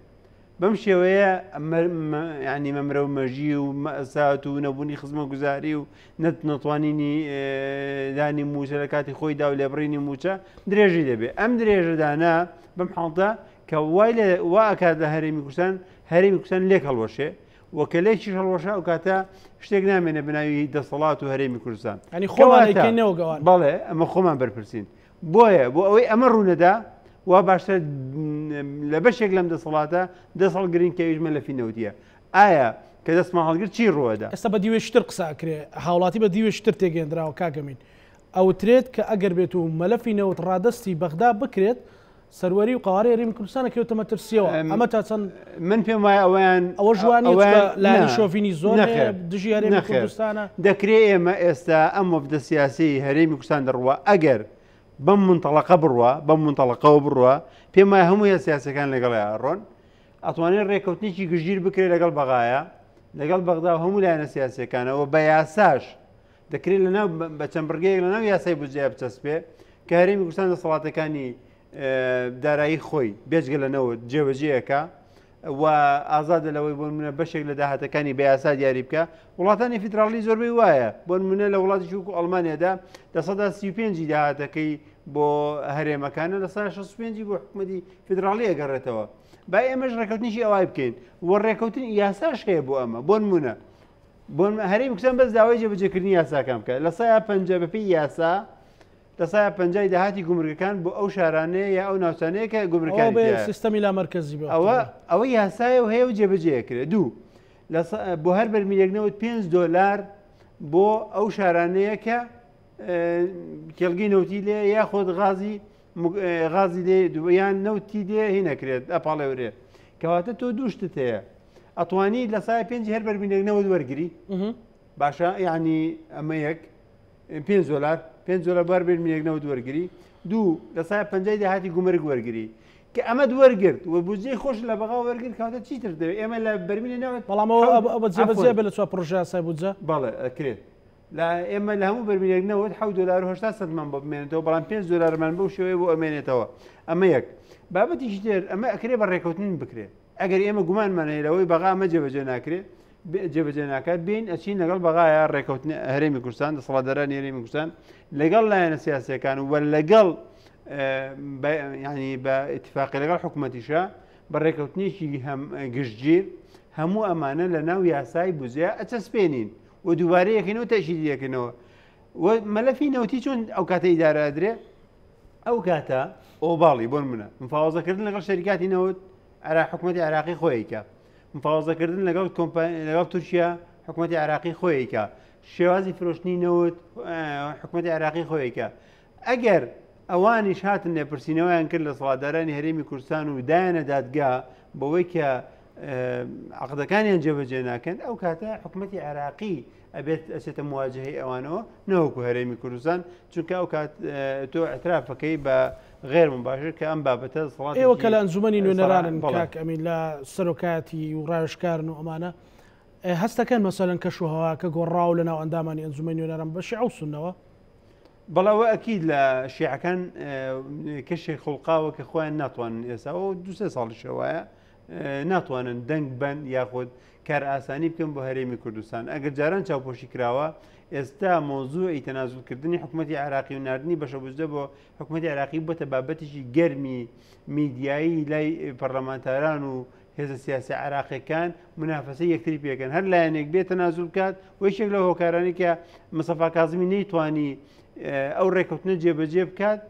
بەم شێوەیە ینی مەمرە و مەژی و مەسات و نەبوونی خزمەگوزاری و نەتوانینی دانی مووچە لە کاتی خۆیدا و لێبڕینی مووچە درێژی دەبێت ئەم درێژەدانە بەم حاڵتە کە وای لە وا ئەکات لە هەرێمی کوردستان هەرێمی کوردستان لێک هەڵوەشێ و کە لێکیش هەڵوەشا ئەو کاتە شتێک نامێنێ بە ناوی دەسەڵات و هەرێمی کوردستان یعنی خۆمان ئەیکەینەوە گەوان بەڵێ ئەمە خۆمان بەرپرسین بۆیە بۆ ئەوەی ئەمە ڕوونەدا وا باشتر لە بەشێک لەم دەسەڵاتە دەست هەڵگرین کە ئەویش مەلەفی نەوتیە ئایا کە دەستمان هەڵگرت چی ڕووەدا؟ ئێستا بە دیوێکی تر قسە ئەکرێ هاوڵاتی بە دیوێکی تر تێگەیەندراوە کاک ئەمین ئەوترێت کە ئەگەر بێت و مەلەفی نەوت ڕادەستی بەغدا بکرێت سەروەری و قەوارەی هەرێمی کوردستان ئەکەوێتە مەترسیەوە ئەمە تا چەند من پێم وایە ئەوەیان ئەوە ژوان نییە چونکە لایەنی شۆڤینی زۆر هەیە دژی هەرێمی کوردستانە. دەکرێ ئێمە ئێستا ئەم وەفدە سیاسیەی هەرێمی کوردستان دەڕوا ئەگەر بەم مونتەڵەقە بڕوا بەم مونتەڵەقەوە بڕوا پێم وایە هەموو هێزە سیاسیەکان لەگەڵیا ئەڕۆن ئەتوانێت ڕێککەوتنێکی گشتگیر بکرێت لەگەڵ بەغایا لەگەڵ بەغدا و هەموو لایەنە سیاسیەکانەوە بە یاساش دەکرێت لەناو بە چەند بڕگەیەک لەناو یاسای بودجەیە بچەسپێ کە هەرێمی کوردستان دەسەڵاتەکانی دارایی خۆی بێجگە لە نەوت جێبەجێەکە و ئازادە لەوەی بۆ منە بەشێک لە داهاتەکانی بە یاسا دیاری بکە وڵاتانی فیدراڵی زۆربەی وایە بۆ منە لە وڵاتی وەکو ئەڵمانیادا 35% داهاتەکەی بۆ هەرێمەکانە 65% بۆ حکوومەتی فیدراڵی ئەگەڕێتەوە با ئێمەش ڕێکەوتنیشی ئەوای بکەین و ڕێکەوتن یاساش هەیە بۆ ئەمە بۆ نمونە بۆ هەرێمی کوردستان بەس داوای جێبەجێکردنی یاساکان بکە لە سایە پەنجا بەپێی یاسا لە سایە پەنجای داهاتی گومرگەکان بۆ ئەو شارانەیە یا ئەو ناوچانەیە کە گومرگەکانی تیایە. سیستەمی لامەرکەزی بێ ئەوە ئەوە یاسایە و هەیە و جێبەجێ کرێ دوو بۆ هەر بەرمیلێک نەوت 5 دۆلار بۆ ئەو شارانەیە کە کێڵگەی نەوتی لێ یاخود غازی غازی لێ یان نەوتی لێ هی نەکرێت ئەپاڵێورێ کەواتە تۆ دوو شتت هەیە ئەتوانی لە سای پێنج هەر بەرمیلێک نەوت وەرگری باشە یعنی ئەمە یەک 5 دلار 5 دلار بار بەرمیلێک نەوت وەرگری دوو لە سای پەنجای داهاتی گومرگ وەرگری کە ئەمە وەرگرت و بودجەی خۆش لە بەغا وەرگرت کەواتە چیتر دەوێت ئێمە لە بەرمیلی نەوت بەڵام ئەوە جێبەجێ بێ لە چوار پڕۆژە یاسای بودجە بەڵێ ئەکرێت لە ئێمە لە هەموو بەرمیلێک نەوت حەوت دۆلار و 80 سەنتمان بۆ بمێنێتەوە بەڵام 5 دۆلارمان بەو شێوەیە بۆ ئەمێنێتەوە ئەمە یەک بابەتیشی تر ئەمە ئەکرێ بە ڕێکەوتن بکرێ ئەگەر ئێمە گومانمان هەیە لەوەی بەغا ئەمە جێبەجێ ناکرێ جێبەجێ ناکات بین ئەچین لەگەڵ بەغایە ڕێکەوتن هەرێمی کوردستان دەسەڵاتدارانی هەرێمی کوردستان لەگەڵ لایەنە سیاسیەکان و لەگەڵ ینی بە اتفاقی لەگەڵ حکوومەتیشە بە ڕێکەوتنێکی هەم گشتگیر هەموو ئەمانە لە ناو یاسای بودجە ئەچەسپێنین و دووبارە یەکەینەوە تەشیدی یەکەینەوە و مەلەفی نەوتی چۆن ئەو کاتە ئیدارە ئەدرێ؟ ئەو کاتە ئۆباڵی بۆ نمونە مفاوەزەکردن لەگەڵ شەریکاتی نەوت عێراق حکومەتی عێراقی خۆیکە مفاوەزەکردن لەگەڵ لەگەڵ تورکیا حکومەتی عێراقی خۆیکە شێوازی فرۆشتنی نەوت حکومەتی عێراقی خۆیکە ئەگەر ئەوانیش هاتن لێپرسینەوەیان کرد لە سەڵاتدارانی هەرێمی کوردستان و دایانە دادگا بەوەی کە عقدەکانیان جێبەجێ ناکەن ئەو کاتە حکومەتی عێراقی ئەبێت ئەچێتە مواجهەی ئەوانەوە نەوەکو هەرێمی کوردستان چونکە ئەو کات تۆ اعترافەکەی بە غێر مباشر کە ئەم بابەتە سڵات ئێوە کە لە ئەنجومەنی نوێنەرانن کاک ئەمین لە سەرۆکایەتی و ڕاوێژکارن و ئەمانە هەستەکەن مەسەلەن کەش و هەواکە گۆڕاو لە ناو ئەندامانی ئەنجومەنی نوێنەران بە شیعە و سوننەوە؟ بەڵێ ئەوە ئەکید لە شیعەکان کەشێک خوڵقاوە کە خۆیان ناتوانن ئێستا ئەو دوسێ ساڵیشە وایە ناتوانن دەنگ بەن یاخود کارئاسانی بکەن بۆ هەرێمی کوردستان ئەگەر جاران چاوپۆشی کراوە ئێستا مۆزوعی تەنازولکردنی حکوومەتتی عراقی و نردنی بەشە بودجە بۆ حکوومەتتی عراقی بۆتە بابەتێکی گەرمی میدیایی لای پەرلەمانتاران و هێزە سیاسی عراقیەکان منافەسە یەکتری پێکەن هەر لایەنێک بێت تەنازول بکات و یەکێک لە هۆکارانی کە مستەفا کازمی نەیتوانی ئەو ڕێککەوتنە جێبەجێ بکات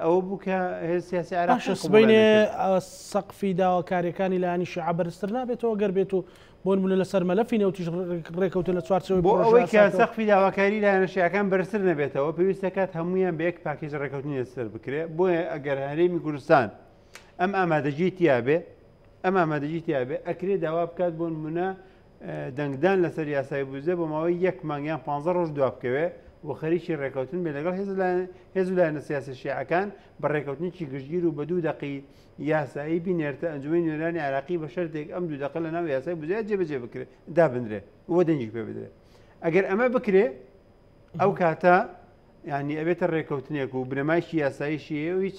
ئەوە بوو کە هێز سیاسی عێراق باشە سبەینێ سەقفی داواکاریەکانی لایەنی شیعە بەرزتر نابێتەوە گەر بێت و بۆ نمونە لەسەر مەلەفی نەوتیش ڕێکەوتن لە چوارچێوەی بۆ ئەوەی کە سەقفی داواکاری لایەنە شیعەکان بەرزتر نەبێتەوە پێویستە کات هەمویان بە یەک پاکێج ڕێکەوتنی لەسەر بکرێ بۆیە ئەگەر هەرێمی کوردستان ئەم ئامادەگی تیابێ ئەم ئامادەگی تیابێ ئەکرێ داوا بکات بۆ نمونە دەنگدان لەسەر یاسای بودجە بۆ ماوەی یەک مانگ یان 15 ڕۆژ دوا بکەوێ و خەریکی ڕێکەوتن بێ لەگەڵ هێز و لایەنە سیاسی شیعەکان بە ڕێکەوتنێکی گشتگیر و بە دوو دەقی یاسایی بینێرتە ئەنجومەنی نوێنەرانی عێراقی بە شەرتێک ئەم دوو دەقە لە ناو یاسای بودجە جێبەجێ بکرێت دابنرێ و دەنگی پێ بدرێت ئەگەر ئەمە بکرێ ئەو کاتە ینی ئەبێتە ڕێکەوتنێک و بنەمایشی یاساییشی هەیە و هیچ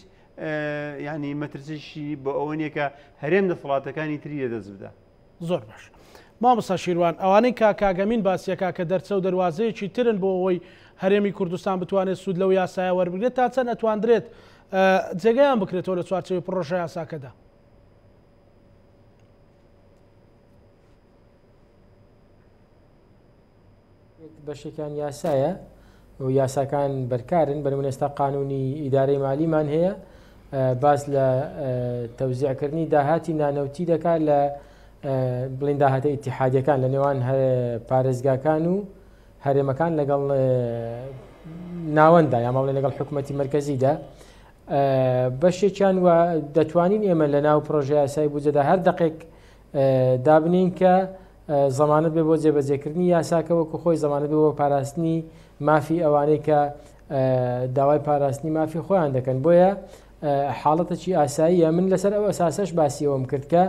ینی مەترسیشی بۆ ئەوە نییە کە هەرێم دەسەڵاتەکانی تری لەدەست بدا. زۆر باش مامۆستا شیروان ئەوانەی کا کاک ئەمین باسیەکا کە دەرچە و دەروازەیەکی ترن بۆ ئەوەی هەرێمی کوردستان بتوانێت سوود لەو یاسایە وەربگرێت تا چەند ئەتواندرێت جێگەیان بکرێتەوە لە چوارچێوەی پڕۆژە یاساکەدا؟ بەشێکیان یاسایە و یاساکان بەرکارن بەرمون ئێستا قانونی ئیدارەی مالیمان هەیە باس لە تەوزیعکردنی داهاتی نانەوتی دەکات لە بڵین داهاتە ئیتحادیەکان لە نێوان پارێزگاکان و هەرێمەکان لەگەڵ ناوەندا یا ماڵێ لەگەڵ حکوومەتی مرکزیدا بەشێکیان و دەتوانین ئێمە لە ناو پرۆژه یاسای بودجەدا هەر دقێک دابنین کە زەمانەت بێ بۆ جێبەجێکردنی یاساکە وەکو خۆی زەمانەت بێ بۆ پاراستنی مافی ئەوانەی کە داوای پاراستنی مافی خۆیان دەکەن بۆیە حاڵەتەکی ئاساییە من لەسەر ئەو ئەساسەش باسیەوەم کرد کە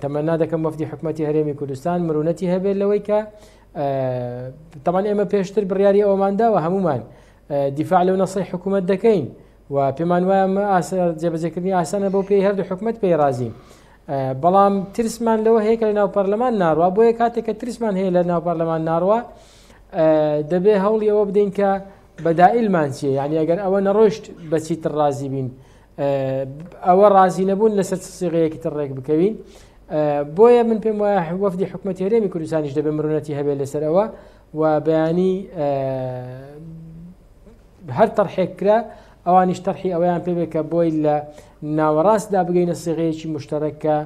تەمەنا دەکەم وەفدی حکوومەتتی هەرێمی کوردستان مرونەتی هەبێت لەوەی کە تەمان ئێمە پێشتر بڕیاری ئەومانداوە هەمومان دیفاع لەو نەسەی حکوومەت دەکەین و پێمان وایە جێبەجێکردنی ئاسانە بەو پێی هەردوو حکومەت پێی ڕازین بەڵام ترسمان لەوە هەیە کە لە ناو پەرلەمان ناڕوا بۆیە کاتێک کە ترسمان هەیە لە ناو پەرلەمان ناڕوا دەبێ هەوڵی ئەوە بدەین کە بەدائلمان چیە یعنی ئەگەر ئەوە نەڕۆشت بەچی تر ڕازی بین ئەوە ڕازی نەبوون لەسەر سیغەیەکی تر ڕێک بکەوین بۆیە من پێم وایە وەفدی حکوومەت هەرێمی کوردستانیش دەبێ مرونەتی هەبێت لەسەر ئەوە و بەیانی هەر تەرحێک کرا ئەوانیش تەرحی ئەوەیان پێ بێت کە بۆی لە ناوەڕاستدا بگەینە سیغەیەکی مشتەرەک کە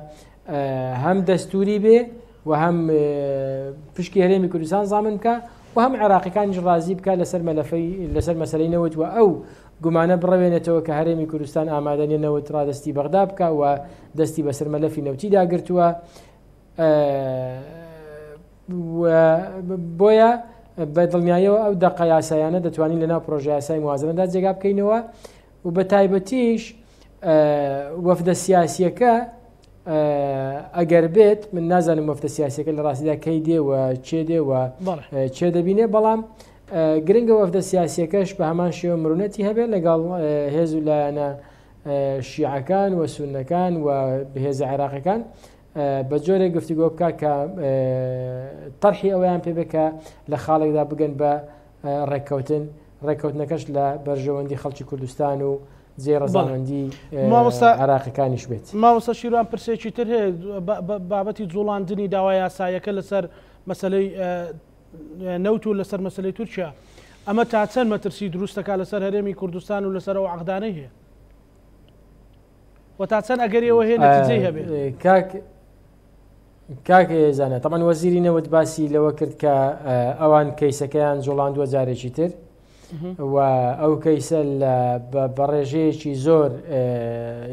هەم دەستوری بێ و هەم پشکی هەرێمی کوردستان زامن بکە و هەم عێراقیەکانیش ڕازی بکە لەسەر مەلەفەی لەسەر مەسەلەی نەوت و ئەو گومانە بڕەوێنێتەوە کە هەرێمی کوردستان ئامادە نیە نەوت ڕادەستی بەغدا بکە و دەستی بەسەر مەلەفی نەوتیدا گرتووە. بۆیە بە دڵنیاییەوە ئەو دەقە یاسایانە دەتوانین لەناو پرۆژە یاسای موازنەدا جێگا بکەینەوە و بە تایبەتیش وەفدە سیاسیەکە ئەگەر بێت من نازانم وەفدە سیاسەکە لە ڕاستیدا کەی دێ و چێ دێ و چێ دەبینێ بەڵام گرنگە وەفدە سیاسیەکەش بە هەمان شێوە مرونەتی هەبێت لەگەڵ هێز و لایەنە شیعەکان و سونەکان و هێزە عێراقەکان بە جۆرێک گفتوگۆ بکات کە تەرحی ئەوەیان پێ بێ کە لە خاڵێکدا بگەن بە ڕێککەوتن ڕێککەوتنەکەش لە بەرژەوەندی خەڵکی کوردستان و جێ ڕەزامەندی عراقەکانیش بێت. مامۆستا شیروان پرسێکی تر هەیە بابەتی جوڵاندنی داوا یاسایەکە لەسەر مەسلەی نەوت و لەسەر مەسلەی تورکیا. ئەمە تا چەند مەترسی دروست دەکات لەسەر هەرێمی کوردستان و لەسەر ئەو عەقدانەی هەیە و تا چەند ئەگەری ئەوە هەیە نەتیجەی هەبێ؟ کاک کاک زانە تەمان وەزیری نەوت باسی لەوە کرد کە ئەوان کەیسەکەیان جوڵاندووە جارێکی تر و ئەو کەیسە بە ڕێژەیەکی زۆر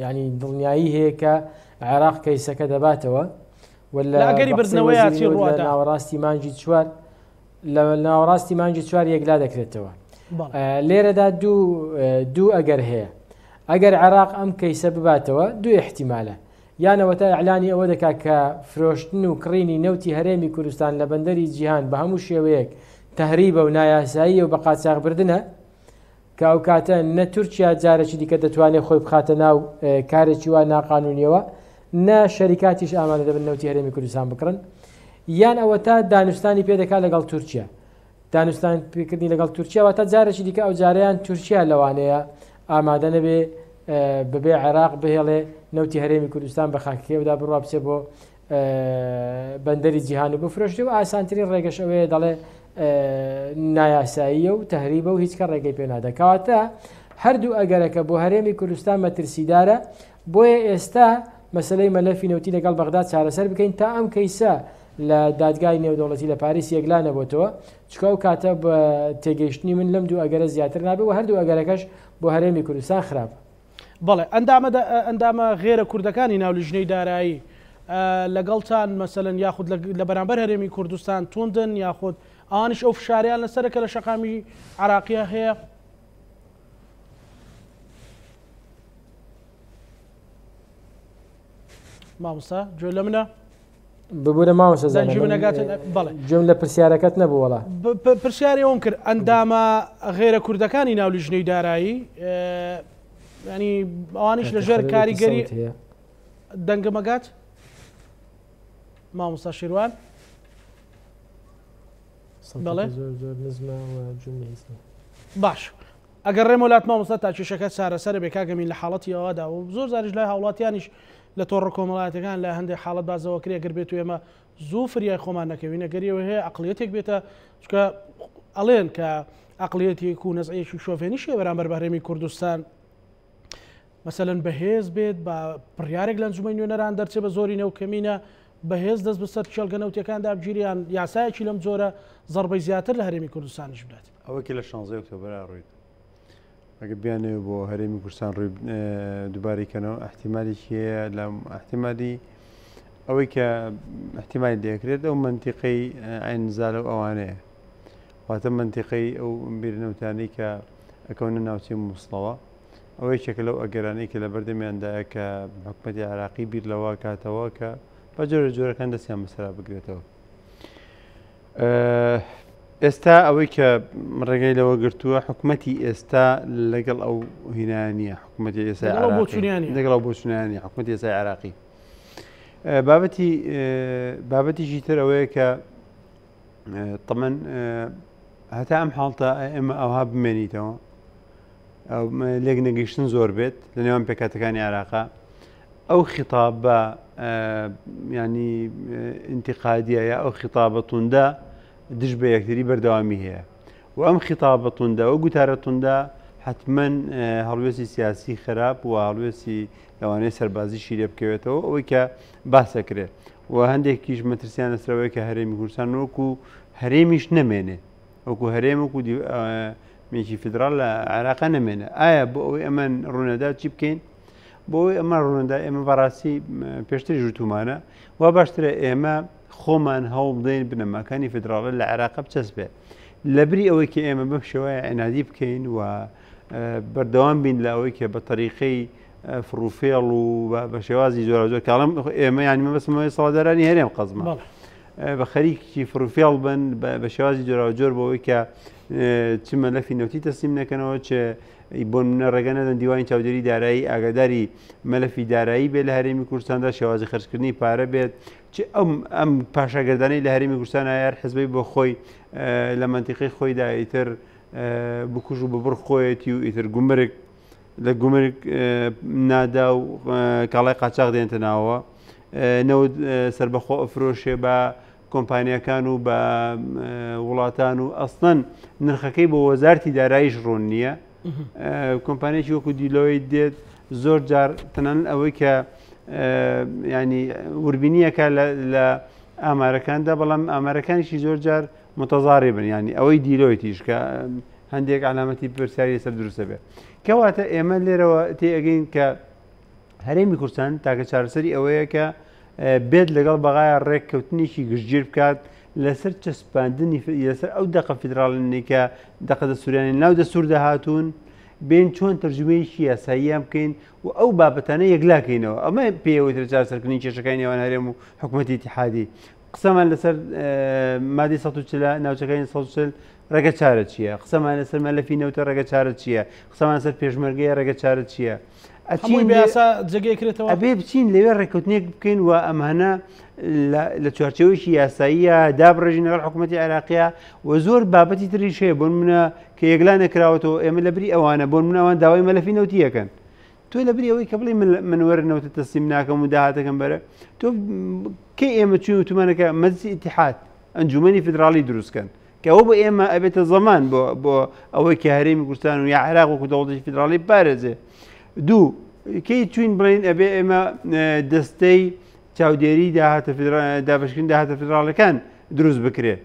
ینی دڵنیایی هەیە کە عێراق کەیسەکە دەباتەوە و لە ئەگەری بردنەوەی چی ڕوودا ناوەڕاستی مانگی چوار لە ناوەڕاستی مانگی چوار یەکلا دەکرێتەوە لێرەدا دوو دوو ئەگەر هەیە ئەگەر عێراق ئەم کەیسە بباتەوە دوو احتیمالە یانەوەتا ئەعلانی ئەوە دەکات کە فرۆشتن و کڕینی نەوتی هەرێمی کوردستان لە بەندەری جیهان بە هەموو شێوەیەک تەهریبە و نایاساییە و بە قاچاخبردنە کە ئەو کاتە نە تورکیا جارێکی دیکە دەتوانێت خۆی بخاتە ناو کارێکی وا ناقانونیەوە نە شەریکاتیش ئامادە دەبن نەوتی هەرێمی کوردستان بکڕن یان ئەوەتا دانوستانی پێ دەکات لەگەڵ تورکیا دانوستان پێکردنی لەگەڵ تورکیا واتە جارێکی دیکە ئەو جاریان تورکیا لەوانەیە ئامادە نەبێ بەبێ عێراق بهێڵێ نەوتی هەرێمی کوردستان بە خاکەکەیدا بڕوا بچێ بۆ بەندەری جیهان و بفرۆشرێ و ئاسانترین ڕێگەش ئەوەیە دەڵێ نایاساییە و تەهریبە و هیچ کە ڕێگەی پێ نادا کەواتە هەردوو ئەگەرەکە بۆ هەرێمی کوردستان مەترسیدارە بۆیە ئێستا مەسلەی مەلەفی نەوتی لەگەڵ بەغدا چارەسەر بکەین تا ئەم کەیسە لە دادگای نێودەوڵەتی لە پاریس یەکلا نەبێتەوە چکە ئەو کاتە بە تێگەیشتنی من لەم دوو ئەگەرە زیاتر نابێ و هەردوو ئەگەرەکەش بۆ هەرێمی کوردستان خراپە. بەڵێ ئەندامە ئەندامە غێرە کوردەکانی ناو لیژنەی دارایی لەگەڵتان مەسەلەن یاخود لە بەرامبەر هەرێمی کوردستان توندن یاخود ئەوانیش ئەو فشاریان لەسەرە کە لە شەقامی عراقیە هەیە؟ مامۆستا گوێ لە منە؟ ببورە مامۆستا زانا بەڵێ گوێم لە پرسیارەکەت نەبوو وەڵا. پرسیاری ئەوم کرد ئەندامە غێرە کوردەکانی ناو لیژنەی دارایی ینی ئەوانیش لە ژێر کاریگەری دەنگمەگات مامۆستا شیروان بەڵێ زۆر زۆر نزمە و جملە هیچ نییە. باش ئەگەر ڕێمەوە لات مامۆستا تا کێشەکە چارەسەرە بێ کاک ئەمین لە حاڵەتی ئەوەدا و زۆر جاریش لای هاوڵاتیانیش لە تۆڕە کۆمەڵایەتەکان لە هەندێک حاڵەت بازەوە کرێ گەر بێت و ئێمە زوو فریای خۆمان نەکەوین ئەگەر ئەوە هەیە عقلیەتێک بێتە چکە ئەڵێن کە عقلیەتێک و نەزعەیەکی شۆفێنیش هەیە بەرامبەر بە هەرێمی کوردستان مەسەلەن بەهێز بێت بە بڕیارێک لە ئەنجومەنی نوێنەران دەرچێ بە زۆری نەو کەمینە بەهێز دەست بەسەر کێڵگە نەوتیەکاندا بگیریان یاسایەکی لەم جۆرە زەڕبەی زیاتر لە هەرێمی کوردستانیش بدات. ئەوەی کە لە شانزەی ئۆکتۆبەرا ڕوویدا ئەگەر بیانەوێت بۆ هەرێمی کوردستان ڕووی دووبارەی کەنەوە احتیمالێکی هەیە لە احتیمالی ئەوەی کە احتیمالی دەکرێت ئەو منتیقەی عین زالە و ئەوانەیە واتە منتیقەی ئەو بیرنەوتانەی کە ئەکەونە ناوچەی مووسڵەوە ئەوە یەکێکە لەو ئەگەرانەی کە لەبەردەمیاندایە کە حکومەتی عێراقی بیر لەوە کاتەوە کە بە جۆرە جۆرەکان دەستیان بەسەرا بگرێتەوە. ئێستا ئەوەی کە ڕێگەی لەوە گرتووە حکوومەتی ئێستا لەگەڵ ئەو هینانیە حکوومەتی ئێستا لەگەڵ ئەو بۆچونیانی حکوومەتی ئێستای عێراقی بابەتی بابەتیشی تر ئەوەیە کە تەمەن هەتا ئەم حاڵتە ئێمە ئەوها بمێنیتەوە لێک نەگەیشتن زۆر بێت لە نێوان پێکاتەکانی عێراقا ئەو خیتابە ینی انتقادیە یا ئەو خیتابە توندە دژ بە یەکتری بەردەوامی هەیە و ئەم خیتابە توندە و گوتارە توندە حتمما هەڵوێستی سیاسی خراپ و هەڵوێستی لەوانەیە سەربازیشی لێ بکەوێتەوە ئەوەی کە باسەکرێت و هەندێکیش مەترسیان لەسەرەوەی کە هەرێمی کوردستان وەکو هەرێمیش نەمێنێ وەکو هەرێم وەکو مێکی فیدراڵ لە عێراقا نەمێنێ ئایا بۆ ئەوەی ئەمە ڕوونەدا چی بکەین بۆ ئەوەی ئەمە ڕوونەدا ئێمە بەڕاستی پێشتر ژوتومانە وا باشترە ئێمە خۆمان هەوڵ بدەین بنەماکانی فیدراڵە لە عێراقا بچەسپێ لەبری ئەوەی کە ئێمە بەم شێوەیە عنادی بکەین و بەردەوام بین لە ئەوەی کە بە تەریقەی فڕوفێڵ و بە شێوازی جۆراوجۆر کاڵم ئێمە یانی مەبەستمەوەی سەڵادارانی هەرێم قەزمە بە خەریکی فڕوفێڵ بن بە شێوازی جۆراوجۆر بۆ ئەوەی کە چ مەلەفی نەوتی تەسلیم نەکەنەوە چ بۆ نمونە ڕێگە نەدەن دیوانی چاودێری دارایی ئاگاداری مەلەفی دارایی بێت لە هەرێمی کوردستاندا شێوازی خەرجکردنی پارە بێت چ ئەم ئەم پاشاگەردانەی لە هەرێمی کوردستان هەر حزبەی بۆ خۆی لە مەنتیقەی خۆیدا ئیتر بکوژ و ببڕ خۆیەتی و ئیتر گومرگ لە گومرگ نادا و کاڵای قاچاخ دێنتە ناوەوە نەوت سربەخۆ ئەفرۆشێ بە کۆمپانیاکان و بە وڵاتان و ئەسڵەن نرخەکەی بۆ وەزارتی داراییش ڕوون نییە کۆمپانیەکی وەکو دیلۆیت دێت زۆر جار تەنانەت ئەوەی کە ینی وربینیەکە لە ئامارەکاندا بەڵام ئامارەکانیشی زۆر جار متەزاری بن ینی ئەوەی دیلۆیتیش کە هەندێک علامەتی پرسیاری لەسەر دروستە بێت کەواتە ئێمە لێرەوە تێئەگەین کە هەرێمی کوردستان تاکە چارەسەری ئەوەیە کە بێت لەگەڵ بەغایا ڕێککەوتنێکی گشتگیر بکات لەسەر چەسپاندنی لەسەر ئەو دەقە فیدراڵی کە دەقە دەستوریانی ناو دەستور دەهاتوون بێن چۆن تەرجومەیەکی یاساییان بکەین و ئەو بابەتانە یەکلاکەینەوە ئەمە پێوەترە چارەسەرکردنی کێشەکانی نێوان هەرێم و حکوومەتی ئیتیحادی قسەمان لەسەر مادەی 140 ناوچەکانی 140 ڕێگە چارە چییە؟ قسەمان لەسەر مەلەفی نەوتە ڕێگە چارە چییە؟ قسەمان لەسەر پێشمەرگەیە ڕێگە چارە چییە؟ ئەچین بە یاسا جێگەی کرێتەوە؟ ئەبێ بچین لەوێ ڕێککەوتنێک بکەین و ئەمانە لە چوارچێوەیەکی یاساییە دابڕێژین لەگەڵ حکوومەتی عێراقیە و زۆر بابەتی تریش هەیە بۆ نمونە کە یەکلا نەکراوەتەوە ئێمە لە بری ئەوانە بۆ نمونە ئەوان داوای مەلەفی نەوتی یەکەن تۆ لە بری ئەوەی کە بڵێ من وەرە نەوتە تەسلیم ناکەم و داهاتەکەم بەرە تۆ کەی ئێمە چوین وتومانەکە مەجلسی ئیتیحاد ئەنجومەنی فیدراڵی دروستکەن کە ئەوە بۆ ئێمە ئەبێتە زەمان بۆ بۆ ئەوەی کە هەرێمی کوردستان و یا عێراق وەکو دەوڵەتی فیدراڵی بپارێزێ دوو کەی چوین بڵین ئەبێ ئێمە دەستەی چاودێری داهاتە دابشکردن داهاتە فیدراڵەکان دروست بکرێ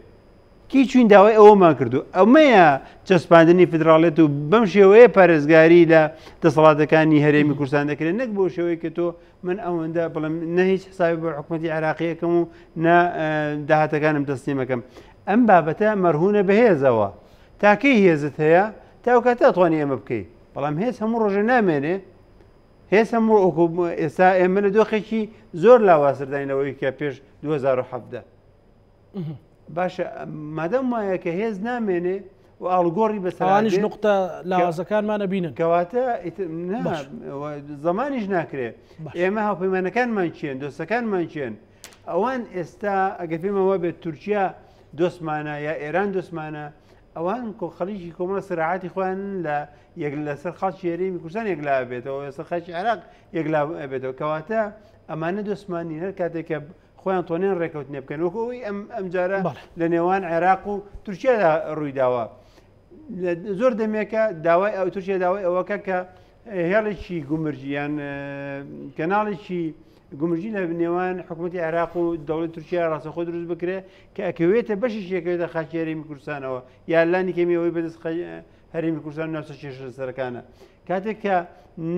کی چوین داوای ئەوەمان کردو ئەمەیە چەسپاندنی فیدراڵێت و بەم شێوەیە پارێزگاری لە دەسەڵاتەکانی هەرێمی کوردستان دەکرێت نەک بۆ شێوەی کە تۆ من ئەوەندە بڵێم نە هیچ حسابی بۆ حکوومەتی عێراقیەکەم و نە داهاتەکانم تەسلیمەکەم ئەم بابەتە مەرهونە بەهێزەوە تاکەی هێزت هەیە تاوکاتە توانی ئەمە بکەیت بەڵام هێز هەموو ڕۆژە نامێنێ هێز هەموو ئێستا ئێمە لە دۆخێکی زۆر لاوازترداین لەوەی کە پێش 2017 باشە مادەم وایە کە هێز نامێنێ و ئاڵوگۆڕی بەسەرانیش نقطە لاوازەکانمان ئەبینن کەواتە زمانیش ناکرێ ئێمە هاوپەیمانەکانمان چێن دۆستەکانمان چێن ئەوان ئێستا ئەگەر پێمان وابێت تورکیا دۆستمانە یا ئێران دۆستمانە ئەوان کۆ خەڵیکی کۆمەڵە سراعاتی خۆیان لە یەک لەسەر خاڵکی هەرێمی کوردستان یەکلا بێتەوە لەسەر خاکی عێراق یەکلا بێتەوە کەواتە ئەمانە دۆستمان نین هەر کاتێک کە خۆیان تۆنیان ڕێکەوتنێ بکەن وەکو ئەوەی ئەم ئەمجارە لە نێوان عێراق و تورکیادا ڕوویداوە زۆر دەمێکە داوای ئەو تورکیا داوای ئەوەکە کە هێڵێکی گومرگی یان کەناڵێکی گومرگی لە نێوان حکوومەتی عێراق و دەوڵەتی تورکیا ڕاستەخۆ دروست بکرێ کە ئەکەوێتە بەشێکی ئەکەوێتە خاکی هەرێمی کوردستانەوە یا لانی کەمی ئەوەی بەدەست هەرێمی کوردستان ناوچە کێشە لەسەرەکانە کاتێک کە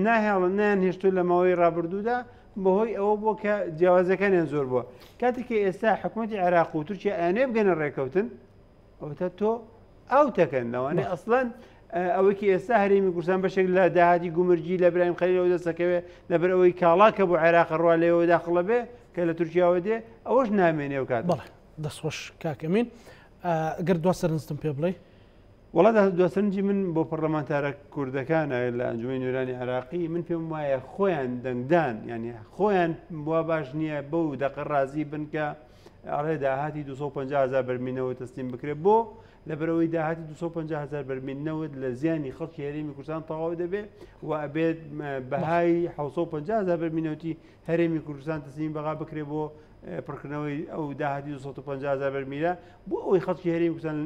ناهێڵن نایان هێشتو لە ماوەی ڕابردوودا بەهۆی ئەوە بووە کە جیاوازەکانیان زۆر بووە کاتێک کە ئێستا حکوومەتی عێراق و تورکیا ئەیانەوێ بگەنە ڕێککەوتن ئەوەتا تۆ ئاو تەکەن لەوانەیە ئەسڵەن ئەوەی کە ئێستا هەرێمی کوردستان بەشێک لە داهاتی گومرگی لە برایم خەلیلەوە دەستەکەوێ لەبەر ئەوەی کاڵا کە بۆ عێراق ڕوا لێەوە داخڵە بێ کە لە تورکیاوە دێ ئەوەش نامێنێ و کات بەڵێ دەستخۆش کاک ئەمین گەر دوا سەرنجتم پێ بڵێ وەڵا دوا سەرنجی من بۆ پەرلەمانتارە کوردەکانە لە ئەنجومەنی نوێنەرانی عێراقی من پێم وایە خۆیان دەنگدان یعنی خۆیان وا باش نییە بەو دەقە ڕازی بن کە ئەڵێ داهاتی 250 هزار بەرمیل نەوت تەسلیم بکرێت بۆ لەبەرەوەی داهاتی 250 هزار بەرمیل نەوت لە زیانی خەڵکی هەرێمی کوردستان تەواو دەبێت و ئەبێت بەهای 750 هزار بەرمیل نەوتی هەرێمی کوردستان تەسلیم بەغا بکرێت بۆ پڕکردنەوەی ئەو داهاتی 250 هزار بەرمیلە بۆ ئەوەی خەڵکی هەرێمی کوردستان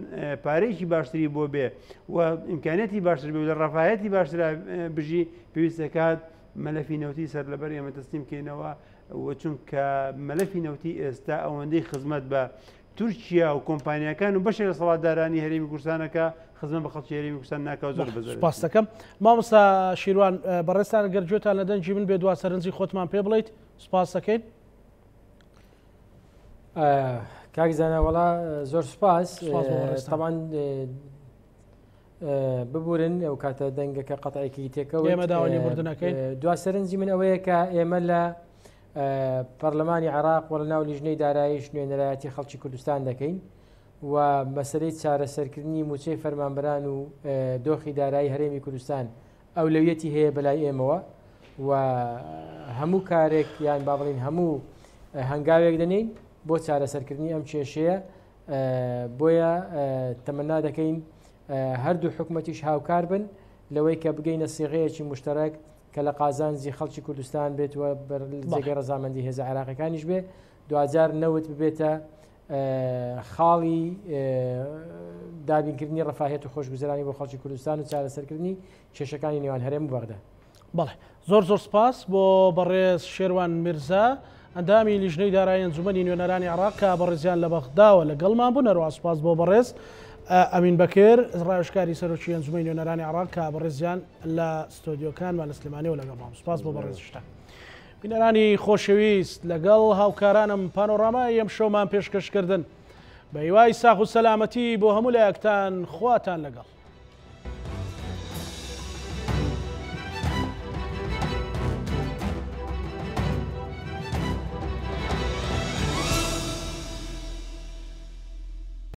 پارەیەکی باشتری بۆ بێ و ئیمکانیەتی باشتر بێ و لە ڕەفاهەتی باشترا بژی پێویست دەکات مەلەفی نەوتی سەر لەبەر ئێمە تەسلیم بکەینەوە و چونکە مەلەفی نەوتی ئێستا ئەوەندەی خزمەت بە تورکیا و کۆمپانیاکان و بەشێک لە سەڵاتدارانی هەرێمی کوردستانەکە خزمەت بە خەڵکی هەرێمی کوردستان ناکا و زۆر بەزەرەر. سوپاس دەکەم مامۆستا شیروان بەڕێزتان گەر گوێتان لە دەنگی من بێ دوا سەرنجی خۆتمان پێ بڵیت سوپاس دەکەین. کاک زانا وەڵا زۆر سوپاس تەبان ببورن ئەو کاتە دەنگەکە قەتعێکی تێکەوت ئێمە داوای لێبوردنەکەین دوا سەرنجی من ئەوەیە کە ئێمە لە پەرلەمانی عراق وە لە ناو لیژنەی دارایش نوێنەرایەتی خەڵکی کوردستان دەکەین و مەسەلەی چارەسەرکردنی موچەی فەرمانبەران و دۆخی دارایی هەرێمی کوردستان ئەولەویەتی هەیە بەلای ئێمەوە و هەموو کارێک یان با بڵین هەموو هەنگاوێک دەنین بۆ چارەسەرکردنی ئەم کێشەیە بۆیە تەمەنا دەکەین هەردوو حکومەتیش هاوکار بن لەوەی کە بگەینە سیغەیەکی مشتەرەک کە لە قازانجی خەڵکی کوردستان بێت و جێگەی ڕەزامەندی هێزە عێراقیەکانیش بێ دواجار نەوت ببێتە خاڵی دابینکردنی ڕەفاهیەت و خۆشگوزەرانی بۆ خەڵکی کوردستان و چارەسەرکردنی کێشەکانی نێوان هەرێم و بەغدا. بەڵێ زۆر زۆر سپاس بۆ بەڕێز شێروان میرزا ئەندامی لیژنەی دارایی ئەنجومەنی نوێنەرانی عێراق کە بەڕێزیان لە بەغداوە لەگەڵمان بوون، هەروەها سپاس بۆ بەڕێز ئەمین بەکر ڕاوێژکاری سەرۆکی ئەنجومەنی نوێنەرانی عێراق کە بەڕێزیان لە ستۆدیۆکانمان لە سلێمانیەوە لەگەڵمان بوون. سپاس بۆ بەڕێزیشتان. بینەرانی خۆشەویست لەگەڵ هاوکارانم پانۆرامای ئەمشەومان پێشکەشکردن. بە هیوای ساغ و سەلامەتی بۆ هەموو لایەکتان خواتان لەگەڵ.